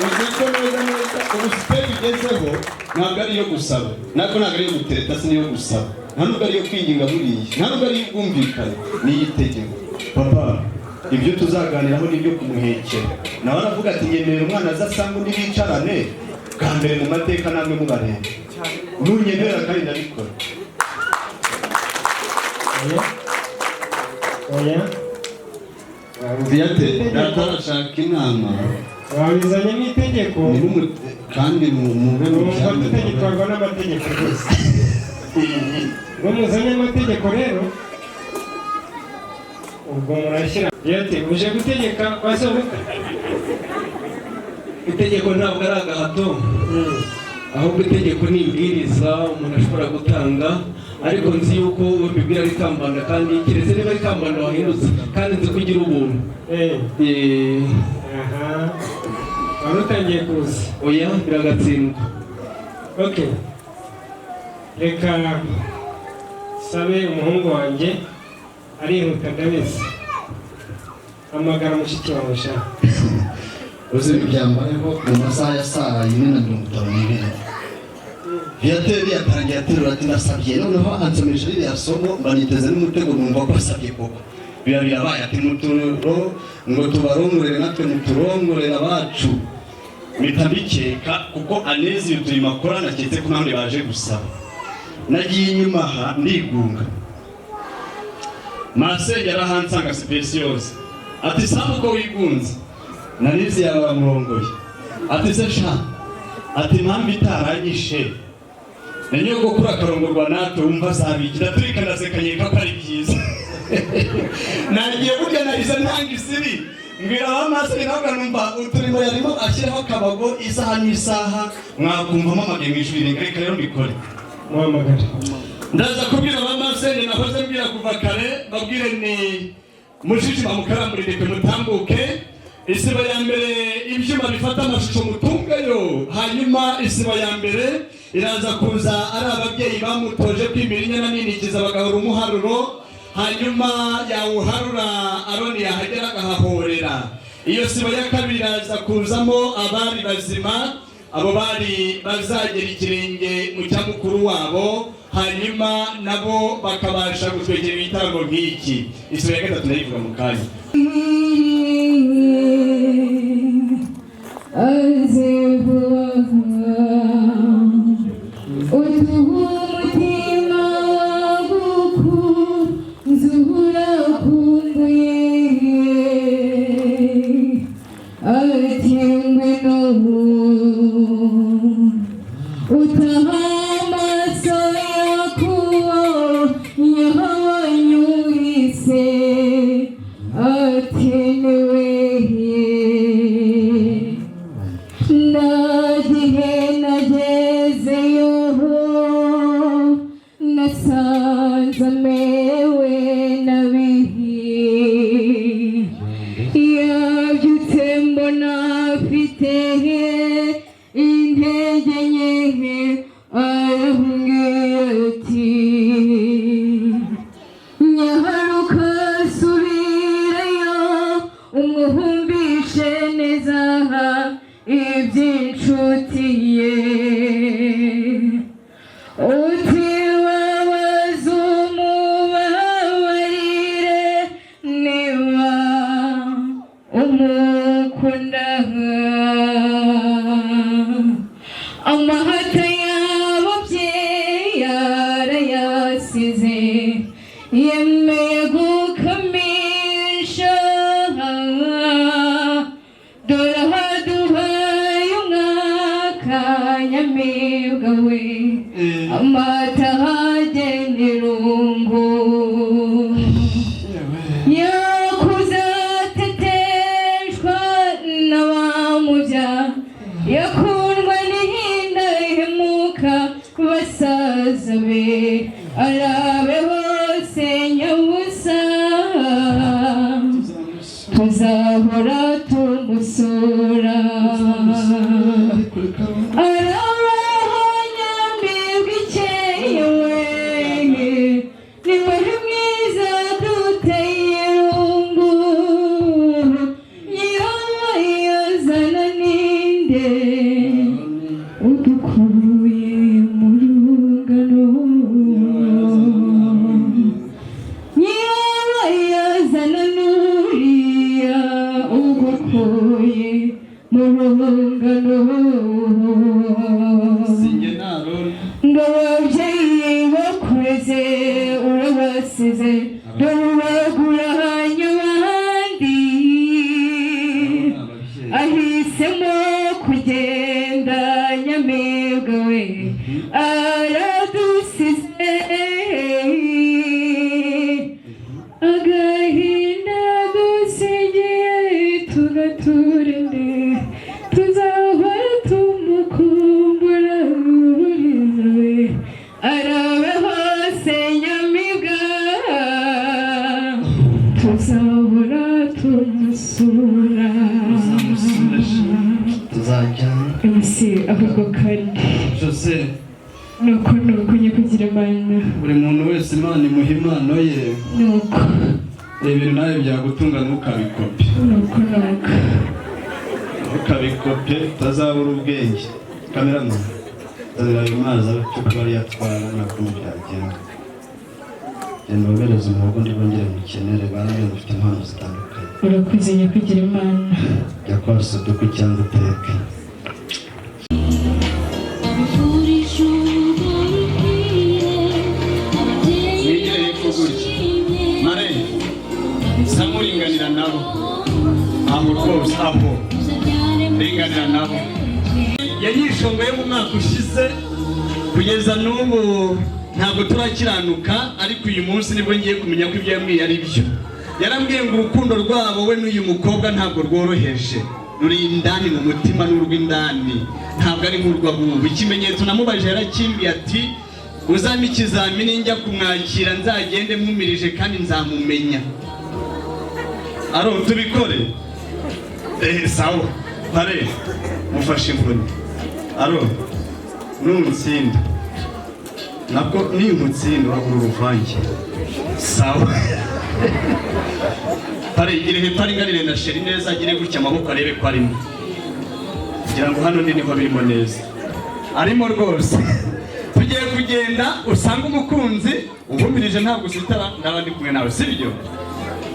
Uzi ko neza neza ubu step igezeho ntabwo ari iyo gusaba, ntabwo ari iyo gutereta, si n'iyo gusaba, nta nubwo ari iyo kwinginga buriya, nta nubwo ari iy'ubwumvikane, ni iy'itegeko. Papa, ibyo tuzaganiraho ni ibyo kumuhekera. Nawe aravuga ati nyemerera umwana aza asanga undi bicarane bwa mbere mu mateka, namwe mubareba. Nunyemerera kandi ndabikora. Oya, oya. Viateur, data arashaka inama. Wabizanye n'itegeko. Kandi mube mu Numva byamwe. tutagitwarwa n'amategeko rwose. Ngo muzanye amategeko rero, ubwo murashyira ati uje gutegeka basohoka. Itegeko ntabwo ari agahato, ahubwo itegeko ni ibwiriza umuntu ashobora gutanga. Ariko nzi yuko uwo mbibwira ari Kambanda, kandi keretse niba ari Kambanda wahindutse, kandi nzi ko ugira ubuntu. Aha wari utangiye kuza. Oya, biragatsindwa. Ok, reka sabe umuhungu wanjye, arihuta ndabizi. Hamagara mushiki wawe sha. Uzi ibintu byambayeho mu masaha ya saa 4:52? Viateur yatangiye aterura ati ndasabye, noneho ansomesha ririya somo, mba niteze n'umutego, numva ko asabye koko. Biba birabaye, ati muturo ngo tubarongorere, natwe muturongorere abacu. Mpita mbikeka kuko anezi uturimo akora, naketse ko n'abandi baje gusaba. Nagiye inyuma aha ndigunga. Masenge arahansanga sipesiyose, ati: "Sambu, ko wigunze?" Nanizi yawe bamurongoye. Ati: "Se sha," ati, "impamvu itaranyishe na nyogokuru akarongorwa natwe, wumva azabigira?" Turikanaseka, nyereka ko ari byiza. Nagiye burya nahise ntanga isibi, mbwira abamasenge nawe numva uturimo yarimo ashyiraho akabago isaha n'isaha, mwakumvamo amage mu ijwi rirenga. Reka rero mbikore. Muhamagare. Ndaza kubwira abamasenge nahoze mbwira kuva kare, babwire ni mushishima mukaramburirike, mutambuke. Isibo ya mbere, ibyuma bifata amashusho mutungeyo. Hanyuma isibo ya mbere iraza kuza ari ababyeyi bamutoje kwimira inyana ninikiza, bagahora umuharuro, hanyuma yawuharura, Aroni yahagera agahahorera. Iyo sibo ya kabiri iraza kuzamo abari bazima, abo bari bazagera ikirenge mu cya mukuru wabo, hanyuma nabo bakabasha gutwekera ibitaramo nk'iki. Isibo ya gatatu ndayivuga mu kanya. Umutima wagukunze urakumbuye, ati ngwino utaha, amaso yakubonye wanyurise, ati niwe. Nagihe nagezeyo nasanze amerewe nabihi, yabyutse mbona afite intege nke, arambwira ati: "Nyaharuka subirayo umuhumbishe neza iby'inshuti ye, uti wabaza umubabarire niba umukunda." Amahata y'ababyeyi yarayasize, yemeye gukamisha. Dore ahaduhaye umwaka, nyamibwa we, amata hagenda irungu. Yakuze ateteshwa n'abamubya, yakundwa n'indahemuka basaza be. Arabe hose nyabusa, tuzahora tumusura. Arabaho nyamibwa ikeye we, niwe mwiza duteye irungu. Nyirabayazana ninde udukuye mu rungano? Nyirabayazana nuriya ugukuye mu rungano. Sinjye naroni. Ngo ababyeyi bakureze urabasize, dore uragura abandi, ahisemo kugenda. Nyamibwa we, aradusize, agahinda dusigiye tugaturinde, tuzahora tumukumbura buriza we. Arabe hose nyamibwa, tuzahora tumusura. Tuzajyana. MC, ahubwo kandi Jose. Nuko nyikugira Imana. Buri muntu wese Imana imuha impano ye. Nuko. Ibintu nawe byagutunga, ntukabikope. Nuko. Ntukabikope, utazabura ubwenge. Cameraman, zanira ayo mazi cyo kuba yatwara, ntabwo byagenda. Genda wogereze umuhogo, ndibongere mukenere barambwira ngo ufite impano zitandukanye. Urakoze, nyakugira Imana. Jya kwa suduku cyangwa uteke. Samuringanira nabo aho rwose, aho ringanira nabo. Yanyishongoye mu mwaka ushize, kugeza n'ubu ntabwo turakiranuka, ariko uyu munsi nibwo ngiye kumenya ko ibyo yambwiye ari byo. Yarambwiye ngo urukundo rwabo, we n'uyu mukobwa, ntabwo rworoheje, ruri indani mu mutima, n'urw'indani, ntabwo ari nk'urw'abubu. Ikimenyetso namubajije yarakimbwiye, ati: "Uzampe ikizamini, njya kumwakira nzagende mpumirije kandi nzamumenya." Aro, tubikore. Sawa pare, mufashe inkoni. Aro, nuntsinda, nabwo ninkutsinda uragura uruvange. Sawa pare, igire hepfo, aringanire na chéri neza, agire gutya amaboko arebe ko arimo, kugira ngo hano niho birimo neza. Arimo rwose. Tugiye kugenda usanga umukunzi uhumirije, ntabwo usitara, ndaba ndi kumwe nawe, sibyo?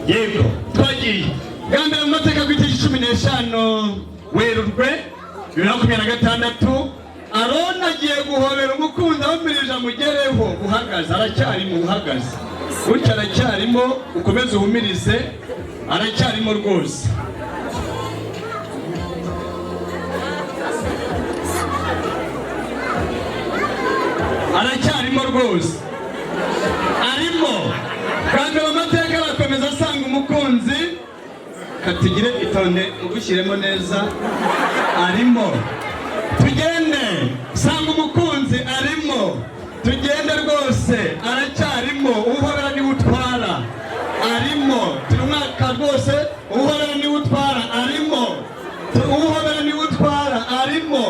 Yego, twagiye. Bwa mbere mu mateka, ku itariki 15 Werurwe 2026, Arona agiye guhobera umukunzi ahumirije, amugereho uhagaze. Aracyarimo uhagaze gutya, aracyarimo. Ukomeze uhumirize, aracyarimo rwose. Aracyarimo rwose, arimo. Bwa mbere mu mateka, arakomeza asanga umukunzi. Katugire itonde, ugushyiremo neza, arimo. Tugende, sanga umukunzi arimo. Tugende rwose, aracyarimo. Uhobera niwe utwara, arimo. Turi umwaka rwose, uhobera niwe utwara, arimo. Uhobera niwe utwara, arimo.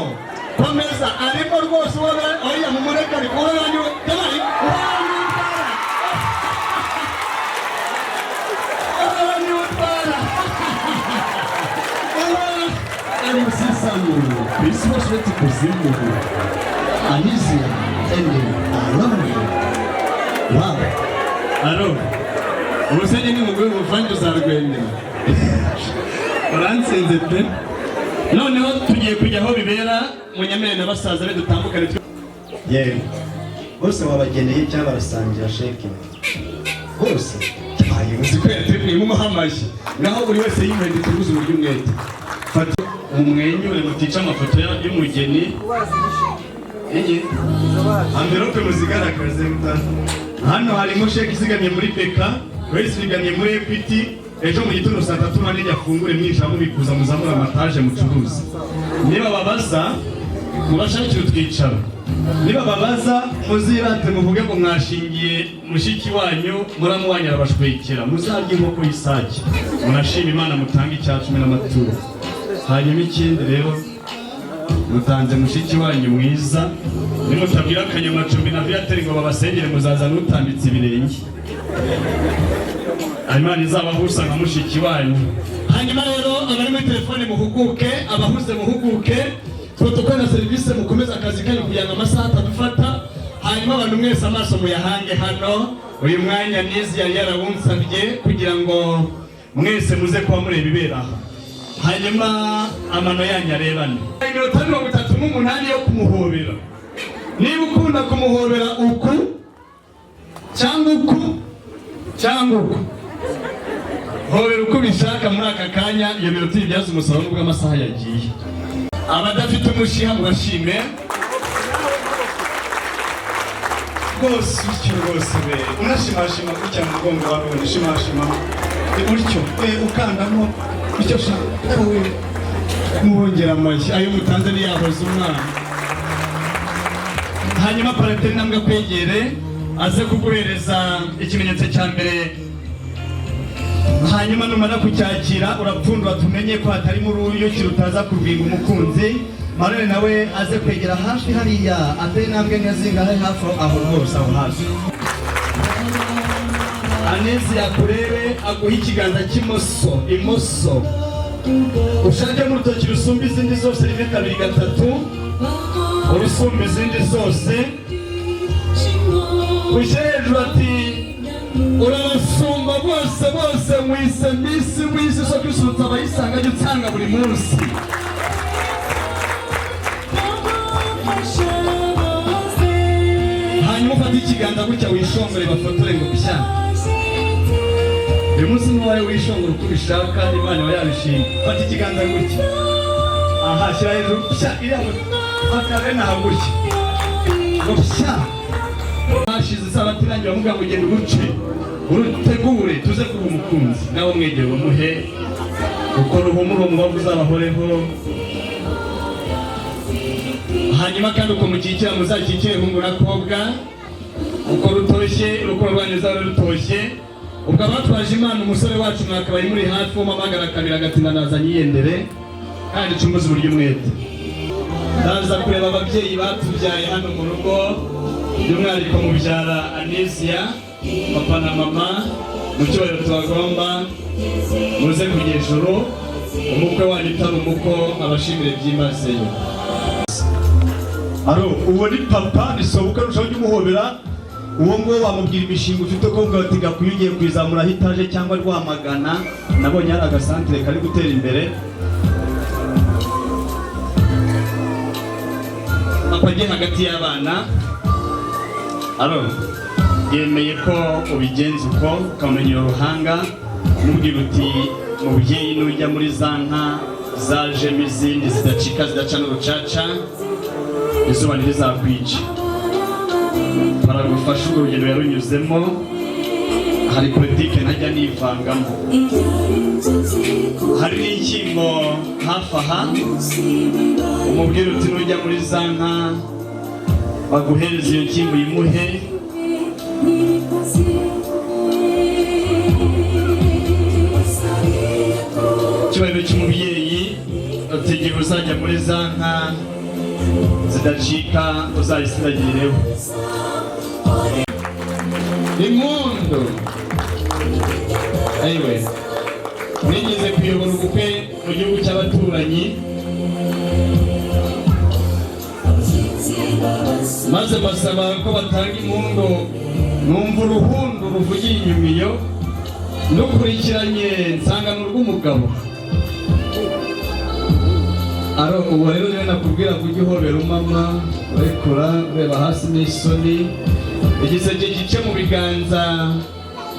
Komeza, arimo rwose. Uhobera, oya, mumureke, ariko uhobera niwe, jamani, uhobera niwe utwara, uhobera niwe utwara. Ari ku isi hose uretse ikuzimu. Anizia and Aroni, wow. Aro, ubusenge ni umugore, ubuvange uzarwemera. Urantsinze pe. Noneho tugiye kujya aho bibera, munyamere na basaza be dutambukane. Yewe, bose wabageneye cyangwa barasangira sheke bose? Ayo, uzi ko yateguye mumuha amashyi, naho buri wese yimuhende tubuze uburyo umwete. Fata umwenyure, mutica amafoto y'umugeni. Iyi enveloppe muzigaragaze. Hano harimo sheke izigamye muri BK, wese izigamye muri Equity. Ejo mu gitondo saa 3 manini afungure, mwinjira mubikuza, muzamura amataje mucuruzi. Niba babaza, mubashakire utwicaro. Niba babaza, muzirate, muvuge ngo mwashingiye mushiki wanyu, muramu wanyu arabashwekera. Muzarye inkoko y'isake, munashima Imana, mutange icya cumi n'amaturo. Hanyuma ikindi rero, mutanze mushiki wanyu mwiza. Nimutabwira Akanyamacumbi na Viateur ngo babasengere, muzaza n'utambitse ibirenge. Imana izabahusa nka mushiki wanyu. Hanyuma rero, abari muri telefone muhuguke, abahuze muhuguke, protocole na serivisi mukomeze akazi kanyu kugira ngo amasaha atadufata. Hanyuma abantu mwese amaso muyahange hano. Uyu mwanya nizi yari yarawunsabye kugira ngo mwese muze kuba mureba ibibera aha. Hanyuma amano yanyu arebane. Iminota 38 yo kumuhobera. Niba ukunda kumuhobera uku cyangwa uku cyangwa uku, hobera uko ubishaka muri aka kanya. Iyo minota uyibyaze umusaruro nubwo amasaha yagiye. Abadafite umushiha mubashime rwose. Utyo rwose be, unashimashima gutya mu mugongo wawe, shimashima utyo, ukandamo icyo ushaka wowe. Mubongera amashyi, ayo mutanze niyahoze umwana. Hanyuma parateri intambwe akwegere, aze kuguhereza ikimenyetso cya mbere. Hanyuma numara kucyakira, urapfundura tumenye ko hatarimo uruyuki rutaza kurwinga umukunzi. Marone nawe aze kwegera hafi hariya, ateye intambwe nka zingahe hafi aho rwose, aho hafi. Anezi akurebe, aguhe ikiganza cy'imoso. Imoso, ushakemo urutoki rusumba izindi zose, rimwe, kabiri, gatatu, urusumba izindi zose ushyire hejuru, ati: "Urabasumba bose bose, mwise miss w'isi, isoko isurutsa abayisanga, ajya utsanga buri munsi." Hanyuma ufate ikiganza gutya, wishongore, bafotore ngo pya. Uyu munsi n'uwawe wishongora uko ubishaka, Imana iba yabishimye. Fata ikiganza gutya, aha, shyira hejuru, pya, iriya fata bene aha gutya ngo pya. Hashize isabato irangira, bamubwira ngo ugende uruce, urutegure, tuze kuba umukunzi nawe umwegere, umuhe uko ruhumura, umubavu uzabahoreho. Hanyuma kandi uko mukikira, muzakikire hungu na kobwa, uko rutoshye urukundo rwanyu ruzaba rutoshye. Ubwo abatwaje Imana, umusore wacu mwakabaye muri hafi, umamagara kabiri agatinda naza nyiyendere kandi cumuze uburyo umwete. Ndaza kureba ababyeyi batubyaye hano mu rugo, by'umwihariko mubyara Anisia, papa na mama, mu cyubahiro tubagomba, muze kujya ijuru. Umukwe wanyu utari umuko abashimire byimazeyo. Aro, uwo ni papa, ni sobukwe, urushaho ujya umuhobera. Uwo nguwo wamubwira imishinga ufite, ko uvuga ati gakwiye, ugiye kuyizamuraho itaje cyangwa Rwamagana, nabonye hari agasantere kari gutera imbere. Papa agiye hagati y'abana. Aro, yemeye ko ubigenza uko, ukamenya uruhanga, mubwira uti: "Mubyeyi, nujya muri za nka zajemo izindi zidacika, zidaca n'urucaca, izuba ntirizakwica, baragufasha." Urwo rugendo yarunyuzemo, hari politike ntajya nivangamo, hari n'inshyimbo hafi aha. Umubwira uti: "Nujya muri za nka, baguhereza iyo nshyimbo, uyimuhe." Icyubahiro cy'umubyeyi, uti: "Igihe uzajya muri za nka zidacika, uzayisiragireho." Impundu. Ayiwe, nigeze kuyobora ubukwe mu gihugu cy'abaturanyi, maze basaba ko batanga impundu, numva uruhundu ruvugiye inyuma iyo, nukurikiranye nsanga ni urw'umugabo. Aro, uwo rero niwe nakubwira ngo ujye uhobera umama, urekura, ureba hasi n'isoni. Igiseke gice mu biganza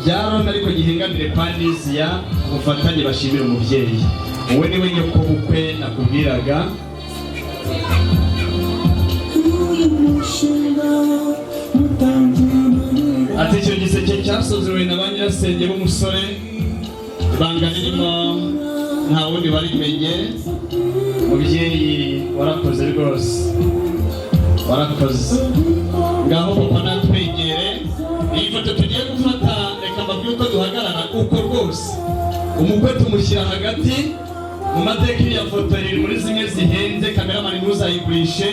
bya Rona, ariko gihingamire kwa Niziya, ubufatanye bashimira umubyeyi. Uwe niwe nyokobukwe nakubwiraga. Ati icyo giseke cyasozewe na ba nyirasenge b'umusore, ibanga ririmo nta wundi warimenye. Mubyeyi, warakoze rwose, warakoze. Ngaho papa natwegere. Iyi foto tugiye gufata, reka mbabwire uko duhagarara uko rwose. Umukwe tumushyira hagati. Mu mateka, iriya foto iri muri zimwe zihenze, kameramani ntuzayigurishe,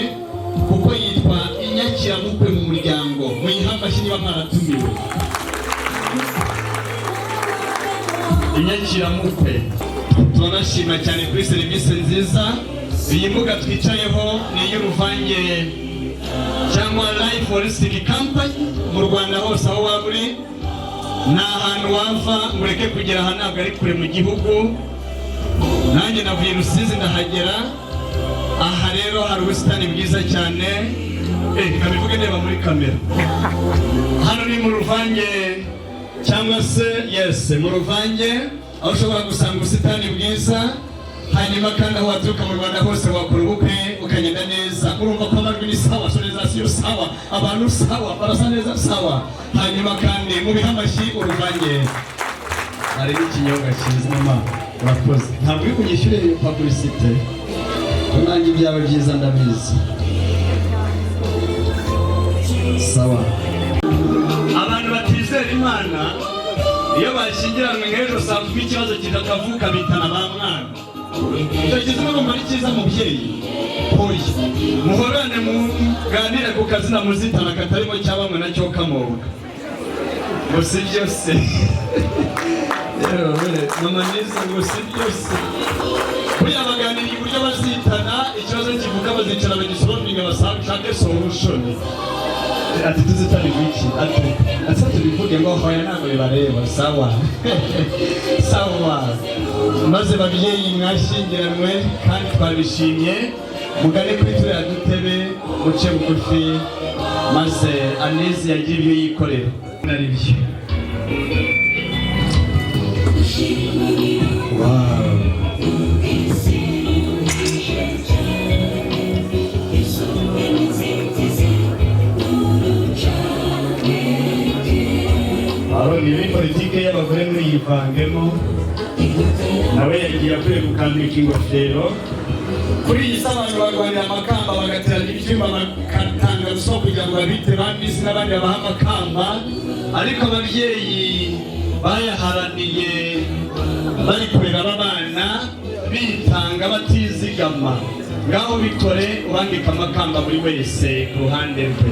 kuko yitwa inyakiramukwe mu muryango. Muyihe amashyi niba mwaratumiwe. Inyakiramukwe. Turanashima cyane kuri serivisi nziza. Iyi mbuga twicayeho ni iy'uruvange cyangwa Life Holistic Company. Mu Rwanda hose aho waba uri, nta hantu wava ngo ureke kugera aha, ntabwo ari kure mu gihugu. Nanjye navuye Rusizi ndahagera. Aha rero hari ubusitani bwiza cyane. Kabivuge ndeba muri kamera, hano ni mu ruvange cyangwa se, yes, mu ruvange, aho ushobora gusanga ubusitani bwiza. Hanyuma kandi aho waturuka mu Rwanda hose wakora ubukwe ukagenda neza. Urumva ko amajwi ni sawa, sonorisation sawa, abantu sawa, barasa neza, sawa. Hanyuma kandi mubihe amashyi uruvange. Hari n'ikinyobwa cyiza. Mama, urakoze. Ntabwo uri kunyishyure iyo publicité, ko nanjye byaba byiza, ndabizi. Sawa. Abantu batizera Imana, iyo bashyingiranywe nk'ejo saa 10, ikibazo kidakavuka, bitana ba mwana. Icyo kizima urumva ari cyiza. Mubyeyi, hoya, muhorane, muganire ku kazina muzitana katarimo cyabamwe nacyo kamoga, ngo si byose. Yewe mama niza, ngo si byose. Buriya baganiriye uburyo bazitana, ikibazo kivuka bazicara bagisolvinga, bashake solution. Ati: "Tuzitane iki?" Ati: "Ese tubivuge?" Ngo: "Hoya, ntabwo bibareba." Sawa sawa. Maze babyeyi mwashyingiranwe, kandi twabishimye, mugane kuri turiya dutebe, muce bugufi, maze Anezi yagira ibyo yikorera. Nari byo. Politike y'abagore ntuyivangemo. Nawe yagiye akwiye gukambika ingofero. Kuri iyi si abantu barwanira amakamba, bagateranya ibyuma, bagatanga ruswa kugira ngo babite ba miss n'abandi babaha amakamba, ariko ababyeyi bayaharaniye bari kurera aba bana, bitanga batizigama. Ngaho bikore, ubambika amakamba buri wese ku ruhande rwe.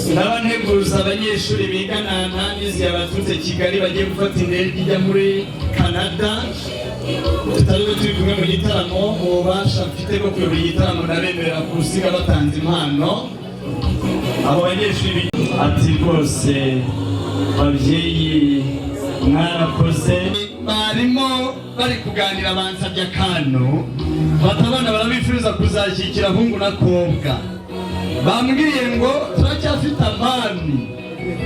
N'abanteguza abanyeshuri bigana ntanizi abaturutse Kigali bagiye gufata indege ijya muri Canada, tutari turi kumwe mu gitaramo, mu bubasha mfite bwo kuyobora igitaramo ndabemerera kusiga batanze impano abo banyeshuri. Ati rwose babyeyi mwarakoze. Barimo bari kuganira, bansabye akantu, bati abana barabifuriza kuzashyikira hungu na kobwa. Bambwiye ngo turacyafite amani,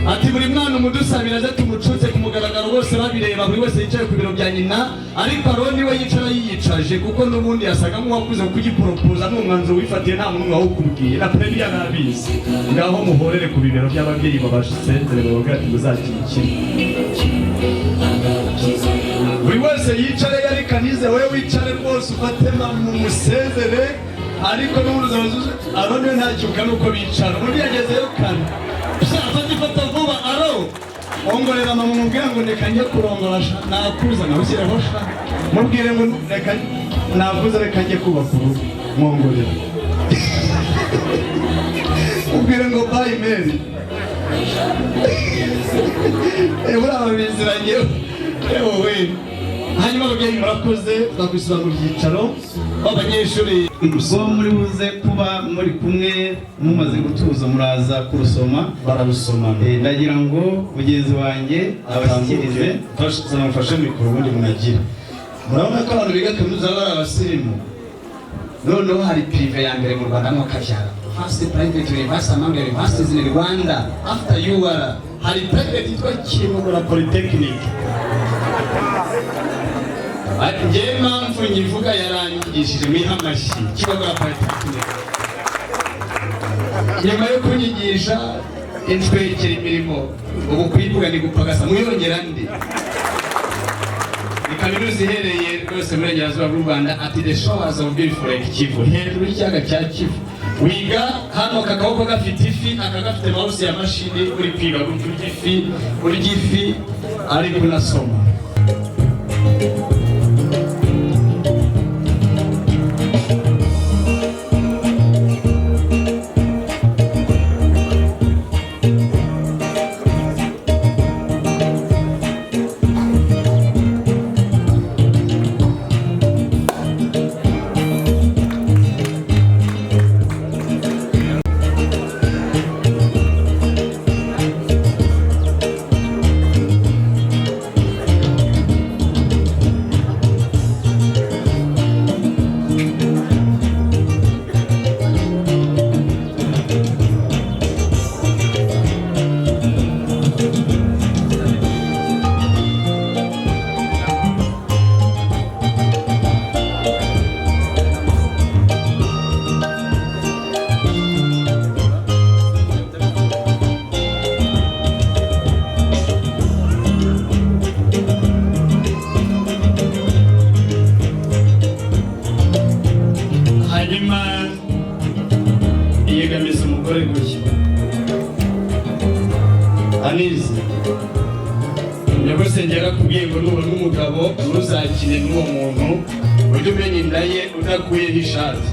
ati buri mwana umudusabira aze tumucutse ku mugaragaro, bose babireba, buri wese yicaye ku biro bya nyina. Ariko Aroni we yicara yiyicaje, kuko n'ubundi yasaga nk'uwakuze kugiporopoza. Ni umwanzuro wifatiye, nta muntu wawukubwiye, na premier ntabizi. Ngaho muhorere ku bibero by'ababyeyi, babasezere, bababwira ati muzakikire. Buri wese yicare, yari kanize wowe wicare rwose, ufate musezere. Ariko n'ubundi Aroni we ntakibuka nuko bicara, undi yagezeyo kare. Fata ifata vuba, aro ongorera mama, mubwira ngo reka njye kurongora sha, nakuza nawushyireho sha, mubwire ngo reka nakuza, reka njye kubaka urugo. Mwongorera, mubwire ngo bye Mary. Buriya babiziranye yewe. Hanyuma ababyeyi murakoze, twakwisura mu byicaro b'abanyeshuri. Ubwo muri buze kuba muri kumwe mumaze gutuza, muraza kurusoma. Bararusoma. Ndagira ngo mugenzi wanjye abashyikirize. Mufashe mikoro ubundi munagira. Murabona ko abantu biga kaminuza baba ari abasirimu. Noneho hari privé ya mbere mu Rwanda mwakabyara, first private university among the universities in Rwanda after UR, hari private yitwa Kibogora Polytechnic. Njyewe impamvu nyivuga, yaranyigishije, mwiha amashyi. Kibogora Polytechnic, nyuma yo kunyigisha inshwekera imirimo, ubu kuyivuga ni gupagasa mwiyongera ndi. Ni kaminuza iherereye rwose mu burengerazuba bw'u Rwanda, at the shores of beautiful Lake Kivu, hejuru y'ikiyaga cya Kivu. Wiga hano aka kaboko gafite ifi, aka gafite mouse ya mashini, uri kwiga gutya urya ifi, urya ifi ariko unasoma. Hanyuma yegamiza umugore gutya. Anize, nyagusenge yarakubwiye ngo nubona umugabo ntuzakine n'uwo muntu, ujye umenya inda ye udakuyeho ishati.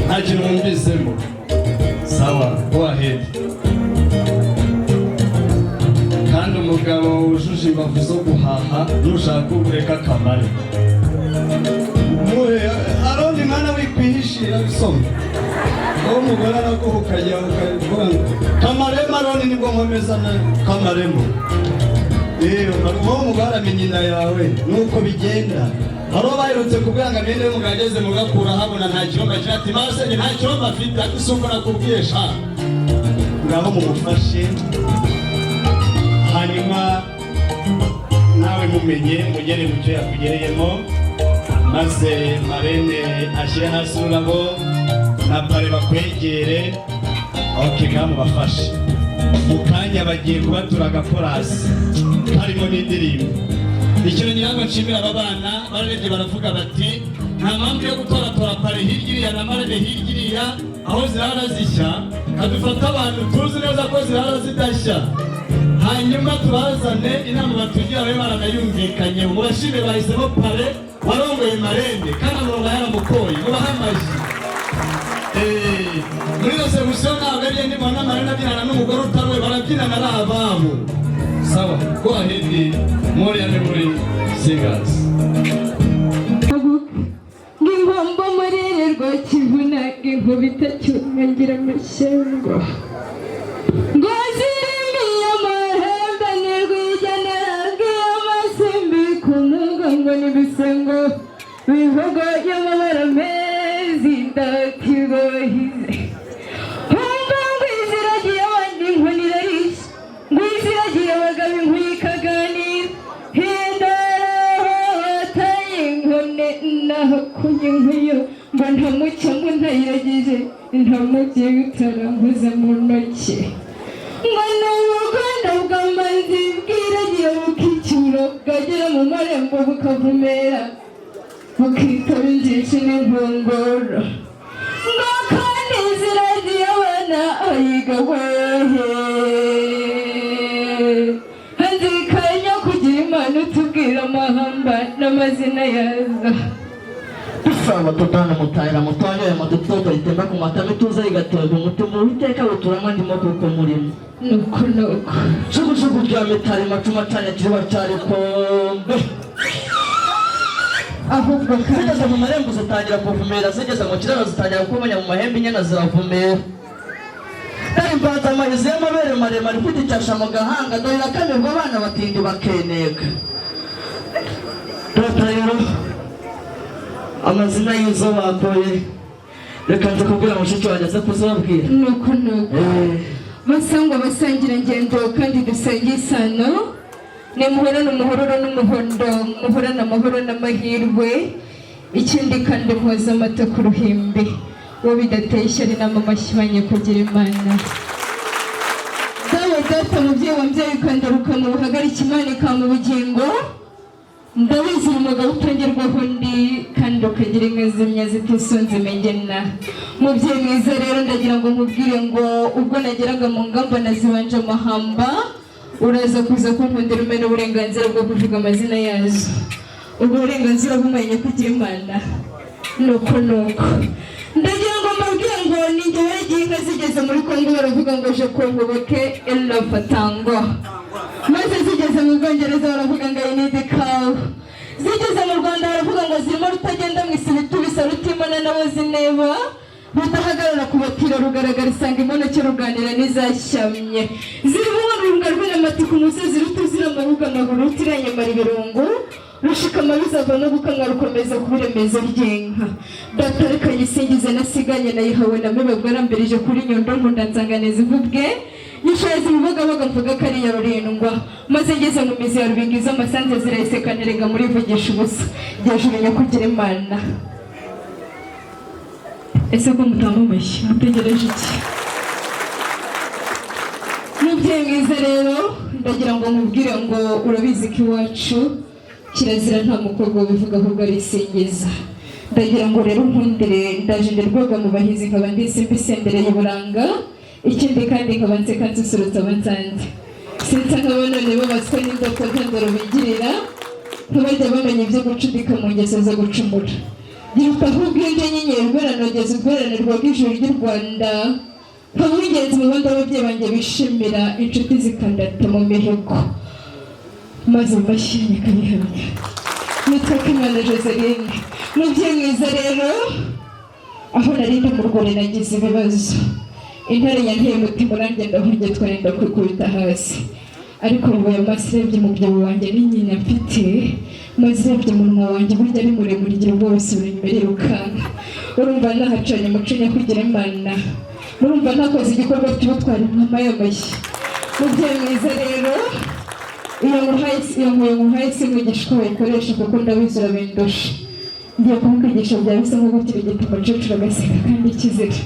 Nta kintu wumvisemo? Sawa, go ahead. Kandi umugabo wujuje imbavu zo guhaha, nushaka ureka akamare. Muhe Aroni, mwana, wikwihishira, bisoma. Wowe umugore araguha ukajya ukavuga ngo kamaremo. Aroni, nibwo nkomeza na kamaremo. Wowe umugore aramenya inda yawe nuko bigenda. Hari uwo baherutse kubwira ngo amende y'umugabo, ageze mu gakura habona nta kiromba agira, ati masenge nta kiromba afite, ati si uko nakubwiye sha. Ngaho mumufashe, hanyuma nawe mumenye mugere mu cyo yakugereyemo, maze marraine ashyire hasi ururabo na parrain bakwegere. Okay, ngaho mubafashe. Mu kanya bagiye kubatura agakorasi karimo n'indirimbo. Ikintu ngira ngo nshimire aba bana, bararebye baravuga bati nta mpamvu yo gutoratora parrain hirya iriya na marraine hirya iriya, aho zirara zishya, kadufata abantu tuzi neza ko zirara zidashya, hanyuma tubazane, inama batugira babe baranayumvikanye. Mubashime, bahisemo parrain warongoye marraine kandi amurongo yaramukoye. Mubahe amashyi. Muri réception ntabwo ariyo ndibona marraine abyinana n'umugore utari we, barabyinana ari ababo. Sawa, go ahead, Moria Memory Singers. Ngihombo murererwa kivuna inkubita cyuma ngira amashyengo ngo zirimiye amahembe nirwijyana amasimbi ku mugongo n'ibisengo bivugo y'amabara meza indakigohize. Humva ngwiziragiye abandi inkoni irarisha, ngwiziragiye abagabo inkwi ikaganira hindarahotaye inkone naho kunya inkwiyo ngo ntamucyo ngo ntayiragije nta mubyeyi utarankoza mu ntoki, ngo ni ubugondo bw'amazi bwiragiye bukicyura, bwagera mu marembo bukavumera, bukitaba injishi n'inkongoro, ngo kandi ziragiye abana ayiga wehe hanzikanya kugira Imana utubwira amahamba n'amazina yazo. Dusaba tutana mutahira mutwanyoye mudutoto ritemba ku matama ituze rigatorwa umutima Uwiteka buturamo ndimo kuko murimo. Nuko nuko. Jugujugu rya mitari macuma canya kiriba cyari kombe. Ahubwo kandi Zigeze mu marembo zitangira kuvumera, zigeze mu kiraro zitangira kumenya mu mahembe, inyana ziravumera. Dore imbanzamahizi y'amabere maremare ifite icyasha mu gahanga, dore irakamirwa abana batindi bakeneka. Dore rero amazina y'izo bakoye, reka nze kubwira mushiki wanjye aze kuzibabwira. Nuko nuko. Basangwa basangira ngendo kandi dusangiye isano, nimuhorane umuhororo n'umuhondo, muhorane amahoro n'amahirwe. Ikindi kandi muhoze amata ku ruhimbi, uwo bidateye ishyari n'amamashyi banye kugira Imana. Dawe data, mubyeyi wambyaye ukandaruka mu buhagarike, Imana ikampa ubugingo, ndabizi uri umugabo utongerwaho undi kandi ukagira inka zimya zitisunze imengena. Mubyeyi mwiza rero, ndagira ngo nkubwire ngo ubwo nageraga mu ngamba nazibanje amahamba, uraza kuza kunkundira umene uburenganzira bwo kuvuga amazina yazo. Ubwo burenganzira bumenye kugira Imana. Nuko nuko, ndagira ngo mbabwire ngo ni njye waragiye inka zigeze muri Kongo baravuga ngo je kongoboke elafatango, maze zigeze mu Bwongereza baravuga ngo I need cow, zigeze mu Rwanda baravuga ngo zirimo rutagenda mu isibo itubisa rutimana nabo zineba rudahagarara ku batira rugaragara isanga imboneke ruganira n'izashyamye, zirimo urunga rw'inamati ku musozi rutuzira amaruga amaguru rutiranyamara ibirungo rushikama bizava no gukamwa rukomeza kuba iremezo ry'inka. Data reka nyisingize nasiganye nayihawe na mibabwe arambirije kuri Nyundo nkunda nsanganiza ivubwe nyishoza ibibogaboga mvuga ko ari iya Rurindwa, maze ngeze mu mizi ya Rubingo iz'amasanze zirayiseka nterega murivugisha ubusa gejuru nyakugira Imana. Ese ko mutamamashyi, mutegereje iki? Mubyeyi mwiza rero, ndagira ngo nkubwire ngo urabizi ko iwacu kirazira nta mukobwa wivuga ahubwo arisingiza. Ndagira ngo rero nkundire ndaje ndirwoga mu bahizi, nkaba ndi isimbi isendereye uburanga. Ikindi kandi nkaba nseka nsusurutsa abansanze, sinsa nkaba none babaswe n'indoto ntandaro bigirira, ntibajya bamenya ibyo gucudika mu ngeso zo gucumura. Giruka ahubwo iyo nyenyeri rweranogeza urweranirwa rw'ijuru ry'u Rwanda, nkaba uw'ingenzi mu bandi ababyeyi banjye bishimira, inshuti zikandata mu mihigo, maze mu mashyi ikabihamya. Nitwa Kimana Joseline. Mubyeyi mwiza rero, aho nari ndi mu rwuri nagize ibibazo, intare yanteye umutima uranjye ndahungetwa nenda kwikubita hasi, ariko ubu amaso urebye umubyibuho wanjye n'inyinya mfite, maze urebye umunwa wanjye burya ari muremure igira ubwoba usubira inyuma irirukanka. Urumva nahacanye umuco nyakugira Imana, murumva ntakoze igikorwa cy'ubutwari mama y'amashyi. Mubyeyi mwiza rero, iyo nkuhaye iyo nkuye nkuhaye sinkwigisha uko bayikoresha kuko ndabizi urabindusha. Ngiye kumukwigisha byaba bisa nko gukirigita umukecuru agaseka kandi ikizira.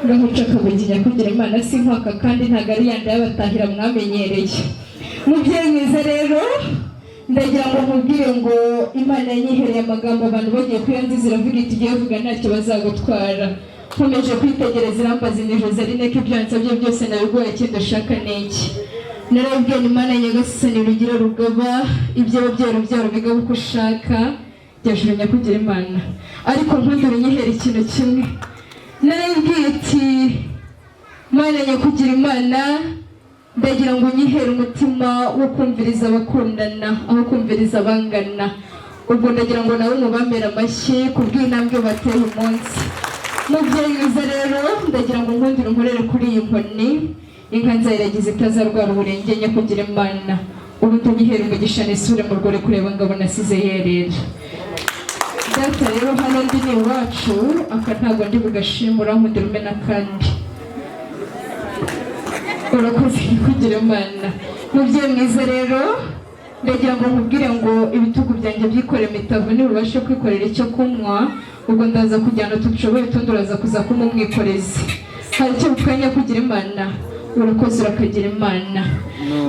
Ngaho uca nyakugira Imana si nkwaka, kandi ntabwo ari yandi y'abatahira mwamenyereye. Mubyeyi mwiza rero, ndagira ngo nkubwire ngo Imana yanyihereye amagambo. Abantu bagiye kuyanziza, iravuga iti: "Ugiye vuga, ntacyo bazagutwara." Nkomeje kwitegereza, irambaza ni Joseline ko ibyo yansabye byose nabiguhaye, ikindi ushaka ni iki? Narabwiye: "Imana Nyagasani rugira rugaba ibyo ababyeyi urubyaro bigaba uko ushaka." Jyajuru nyakugira Imana, ariko nkundira unyihera ikintu kimwe. Narabwiye iti: "Mana nyakugira Imana, ndagira ngo unyihere umutima wo kumviriza abakundana aho kumviriza abangana." Ubwo ndagira ngo nawe mubamere amashyi ku bw'intambwe bateye umunsi. Mubyeyi mwiza rero, ndagira ngo nkundire unkorere kuri iyi nkoni, inka nzayiragize itazarwara uburenge. Nyakugira Imana, ubundi unyihere umugisha nisure mu rwuri kureba ngabo nasize yerera. Data rero, hano ndi ni iwacu, aka ntabwo ndi bugashimura. Nkundira umpe n'akandi. Urakoze kugira Imana. Mubyeyi mwiza rero, ndagira ngo nkubwire ngo ibitugu byanjye byikore imitavu, ntibubashe kwikorera icyo kunywa. Ubwo ndaza kujyana utushoboye, utundi uraza kuza kuba umwikorezi. Hari icyo bukanya kugira Imana. Urakoze, urakagira Imana.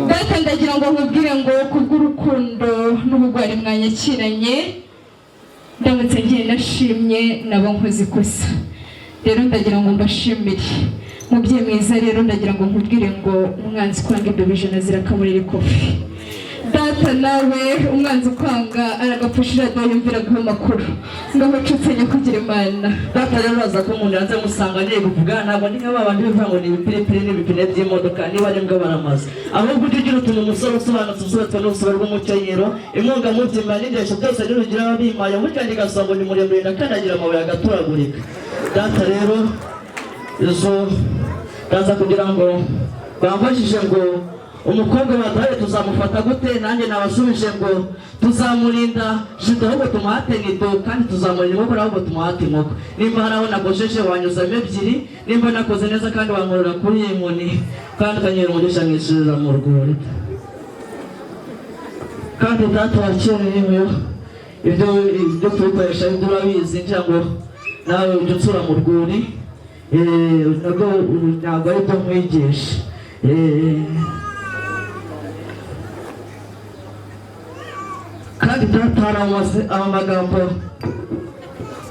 Data, ndagira ngo nkubwire ngo kubw'urukundo n'ubugwari mwanyakiranye, ndamutse ngiye nashimye nabo nkoze ikosa. Rero ndagira ngo mbashimire. Mubyeyi mwiza rero, ndagira ngo nkubwire ngo umwanzi kwanga imbeba 100 zirakamurira ikofi. Data, nawe umwanzi ukwanga aragapfushira, yumviragaho amakuru. Ngaho ucutse nyakugira Imana. Data rero, uraza ko umuntu yanze musanga ngiye kuvuga. Ntabwo ndi nka babandi bivuga ngo ni ibipiripiri n'ibipine by'imodoka, niba ari mbwa baramaze. Ahubwo ujye ugira utuntu, umusore usobanutse usobetswe n'urusobe rw'umukenyero, inkunga mubyima n'indeshyo byose nirugira ababimpaye burya ngasanga ni muremure, ndakandagira amabuye agaturagurika. Data rero, izo ndaza kugira ngo bamfashije ngo umukobwa baduhaye tuzamufata gute? Nanjye nabasubije ngo tuzamurinda jido, ahubwo tumuhate nido, kandi tuzamurinda inkoko, ahubwo tumuhate inkoko. Nimba hari aho nakojeje, wanyuzamo ebyiri. Nimba nakoze neza kandi, wankorera kuri iyi nkoni, kandi ukanyera umugisha nkishyurira mu rwuri. Kandi data wakererewe, ibyo kubikoresha ibyo urabizi, ngira ngo nawe ujya unsura mu rwuri. Nabwo ntabwo ari byo nkwigisha. Kandi data, hari amagambo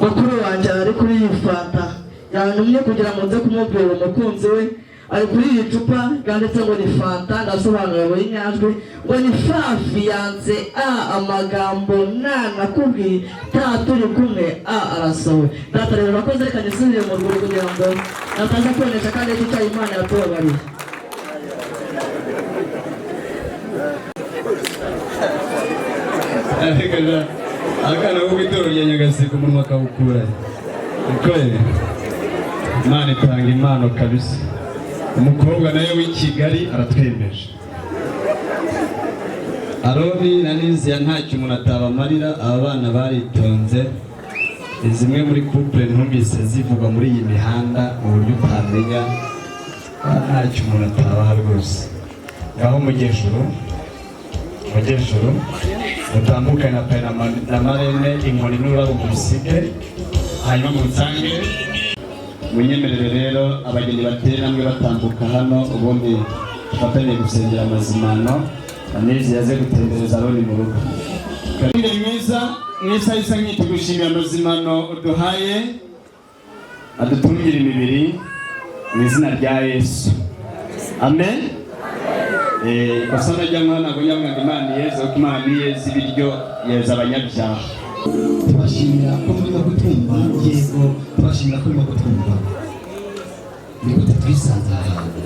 mukuru wanjye ari kuri iyi fanta yantumye kugira ngo nze kumubwira. Umukunzi we ari kuri iri cupa ryanditse ngo ni fanta. Ndasobanura buri nyajwi ngo ni fa fiancé, a amagambo na nakubwiye, ta turi kumwe, a arasowe. Data rero urakoze, reka nisubire mu rwuri kugira ngo nataza kubonesha, kandi aricyo cyaha Imana yatubabariye. Akana ko kw'itorero rya Nyagasiga umunwa akawukura niko. Imana itanga impano kabisa. Umukobwa nawe w'i Kigali aratwemeje. Aroni na Niziya ntacyo umuntu atabamarira. Aba bana baritonze. Ni zimwe muri couple ntumvise zivugwa muri iyi mihanda mu buryo utamenya. Ntacyo umuntu atabaha rwose. Ngaho mujyejuru, mujyejuru, mutambuke na pere na marene, inkoni n'ururabo mubisige, hanyuma musange munyemerere. Rero abageni bateye namwe batambuka hano, ubundi dufatanye gusengera amazimano. Anizi yaze gutembereza Aroni mu rugo. Karinde mwiza mwiza isa nk'itugushimira amazimano uduhaye, adutungire imibiri mu izina rya Yesu, amen. Ikosa najya nkora, ntabwo njya ngo Imana yeze, kuko Imana niyeza ibiryo, yeza abanyabyaha. Tubashimira ko murimo kutwumva. Yego, tubashimira ko murimo kutwumva. Ni gute twisanze aha hantu?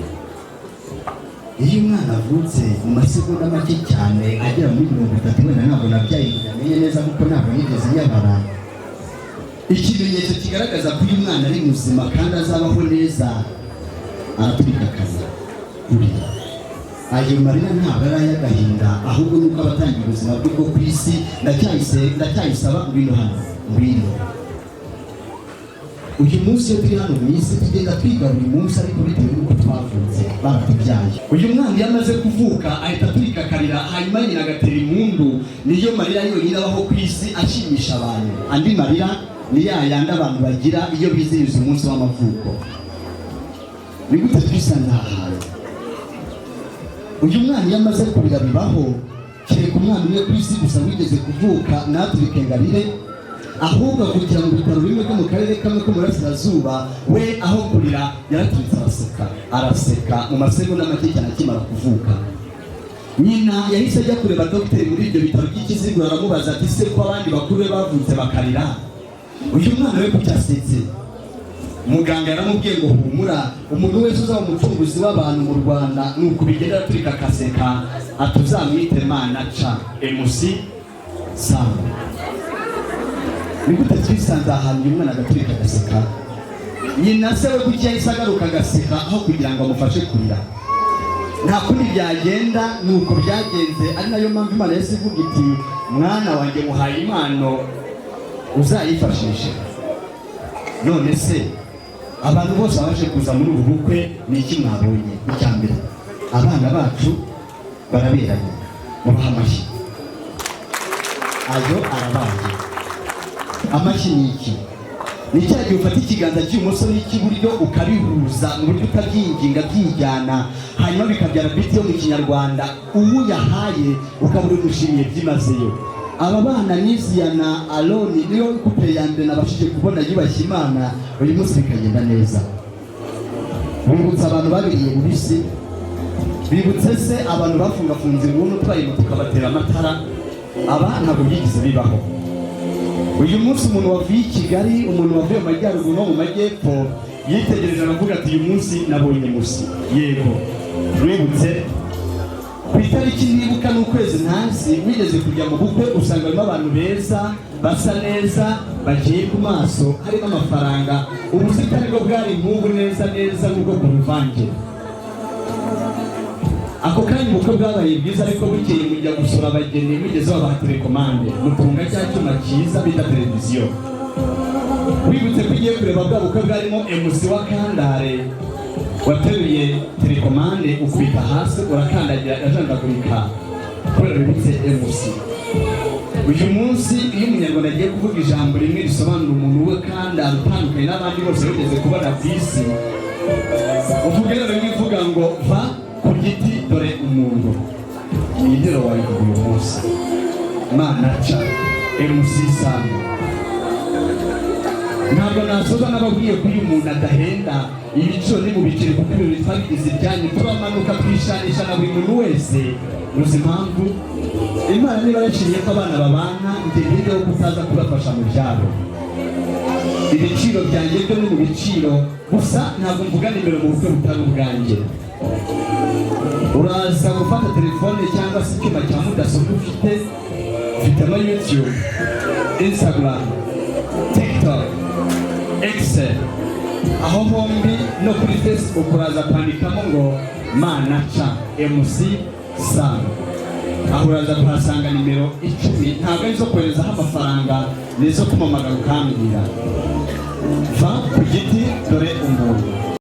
Iyo umwana avutse, mu masegonda make cyane agera muri 30, wenda ntabwo nabyaye ngo namenye neza kuko ntabwo nigeze nyabara, ikimenyetso kigaragaza ko uyu mwana ari muzima kandi azabaho neza, araturika akarira. Kurira, ayo marira ntabwo ari ay'agahinda, ahubwo nuko aba atangiye ubuzima bwe bwo ku isi. Ndacyayisaba, ngwino hano, ngwino. Uyu munsi iyo turi hano mu isi, tugenda twiga buri munsi, ariko bitewe n'uko twavutse baratubyaye. Uyu mwana iyo amaze kuvuka ahita aturika akarira, hanyuma nyina agatera impundu. Niyo marira yonyine abaho ku isi ashimisha abantu. Andi marira ni ya yandi abantu bagira iyo bizihiza umunsi w'amavuko. Ni gute twisanze aha hantu? Uyu mwana iyo amaze kurira bibaho, kereka umwana umwe ku isi gusa wigeze kuvuka naturike ngo arire, ahubwo avukira mu bitaro bimwe byo mu karere kamwe ko mu burasirazuba. We aho kurira yaraturitse araseka, araseka mu masegonda make cyane akimara kuvuka. Nyina yahise ajya kureba dogiteri muri ibyo bitaro by'Ikiziguro, aramubaza ati: "Se ko abandi bakuru be bavutse bakarira, uyu mwana we kuki asetse?" Muganga yaramubwiye ngo: "Humura, umuntu wese uzaba umucunguzi w'abantu mu Rwanda ni uku bigenda, araturika akaseka." Atuzamwite Mana ca MC Sam. Ni gute twisanze ahantu uyu mwana agaturika agaseka? Nyina se we kuki yahise agaruka agaseka aho kugira ngo amufashe kurira? Nta kundi byagenda, ni uko byagenze. Ari nayo mpamvu Imana yahise ivuga iti: "Mwana wanjye, muhaye impano, uzayifashishe." None se abantu bose baje kuza muri ubu bukwe, ni iki mwabonye? Icya mbere, abana bacu baraberanye, mubaha amashyi. Ayo arabaye amashyi. Ni iki? Ni cya gihe ufata ikiganza cy'ibumoso n'icy'iburyo ukabihuza mu buryo utabyinginga byijyana, hanyuma bikabyara beat yo mu Kinyarwanda. Uwo yahaye ukaba uri byimazeyo. Aba bana Niziya na Aroni niyo couple ya mbere nabashije kubona yubashye Imana, uyu munsi bikagenda neza. Bibutsa abantu babiriye bubisi, bibutse se abantu bafungafunze inguni utwaye moto ukabatera amatara. Aba ntabwo byigeze bibaho. Uyu munsi umuntu wavuye i Kigali, umuntu wavuye mu majyaruguru no mu majyepfo, yitegereje aravuga ati: "Uyu munsi nabonye musi." Yego, wibutse ku itariki nibuka n'ukwezi ntazi, wigeze kujya mu bukwe usanga harimo abantu beza, basa neza, bagiye ku maso harimo amafaranga, ubusitani bwo bwari nk'ubu neza neza nk'ubwo ku Ruvange. Ako kanya ubukwe bwabaye bwiza, ariko bukeye mujya gusura abageni, mugeze babaha telekomande, mutunga cya cyuma cyiza bita televiziyo. Wibutse ko ugiye kureba bwa bukwe bwarimo MC wa Kandare wateruye telekomande, ukubita hasi urakandagira ajanjagurika kubera wibutse MC. Uyu munsi iyo umunyarwanda agiye kuvuga ijambo rimwe risobanura umuntu we Kandare utandukanye n'abandi bose wigeze kubona ku isi, uvuga rero rimwe ivuga ngo: "Va ku giti dore umuntu." Iyi ntero wayivuga uyu munsi, Mana ca MC Sam. Ntabwo nasoza n'ababwiye ko uyu muntu adahenda. Ibiciro ni mu biceri, kuko ibintu twabigize ibyanyu, turamanuka twishanisha na buri muntu wese. Uzi impamvu? Imana niba yashimye ko abana babana, njye ngezeho kutaza kubafasha mu byabo. Ibiciro byanjye byo ni mu biciro gusa, ntabwo mvuga nimero mu bukwe butari ubwanjye. Uraza gufata telefone cyangwa se icyuma cya mudasobwa ufite, ufitemo YouTube, Instagram, TikTok, Excel, aho hombi no kuri Facebook, uraza kwandikamo ngo Mana ca MC Sam. Aho uraza kuhasanga nimero 10. Ntabwo ari izo koherezaho amafaranga, ni izo kumamagara ukambwira. Va ku giti dore umuntu.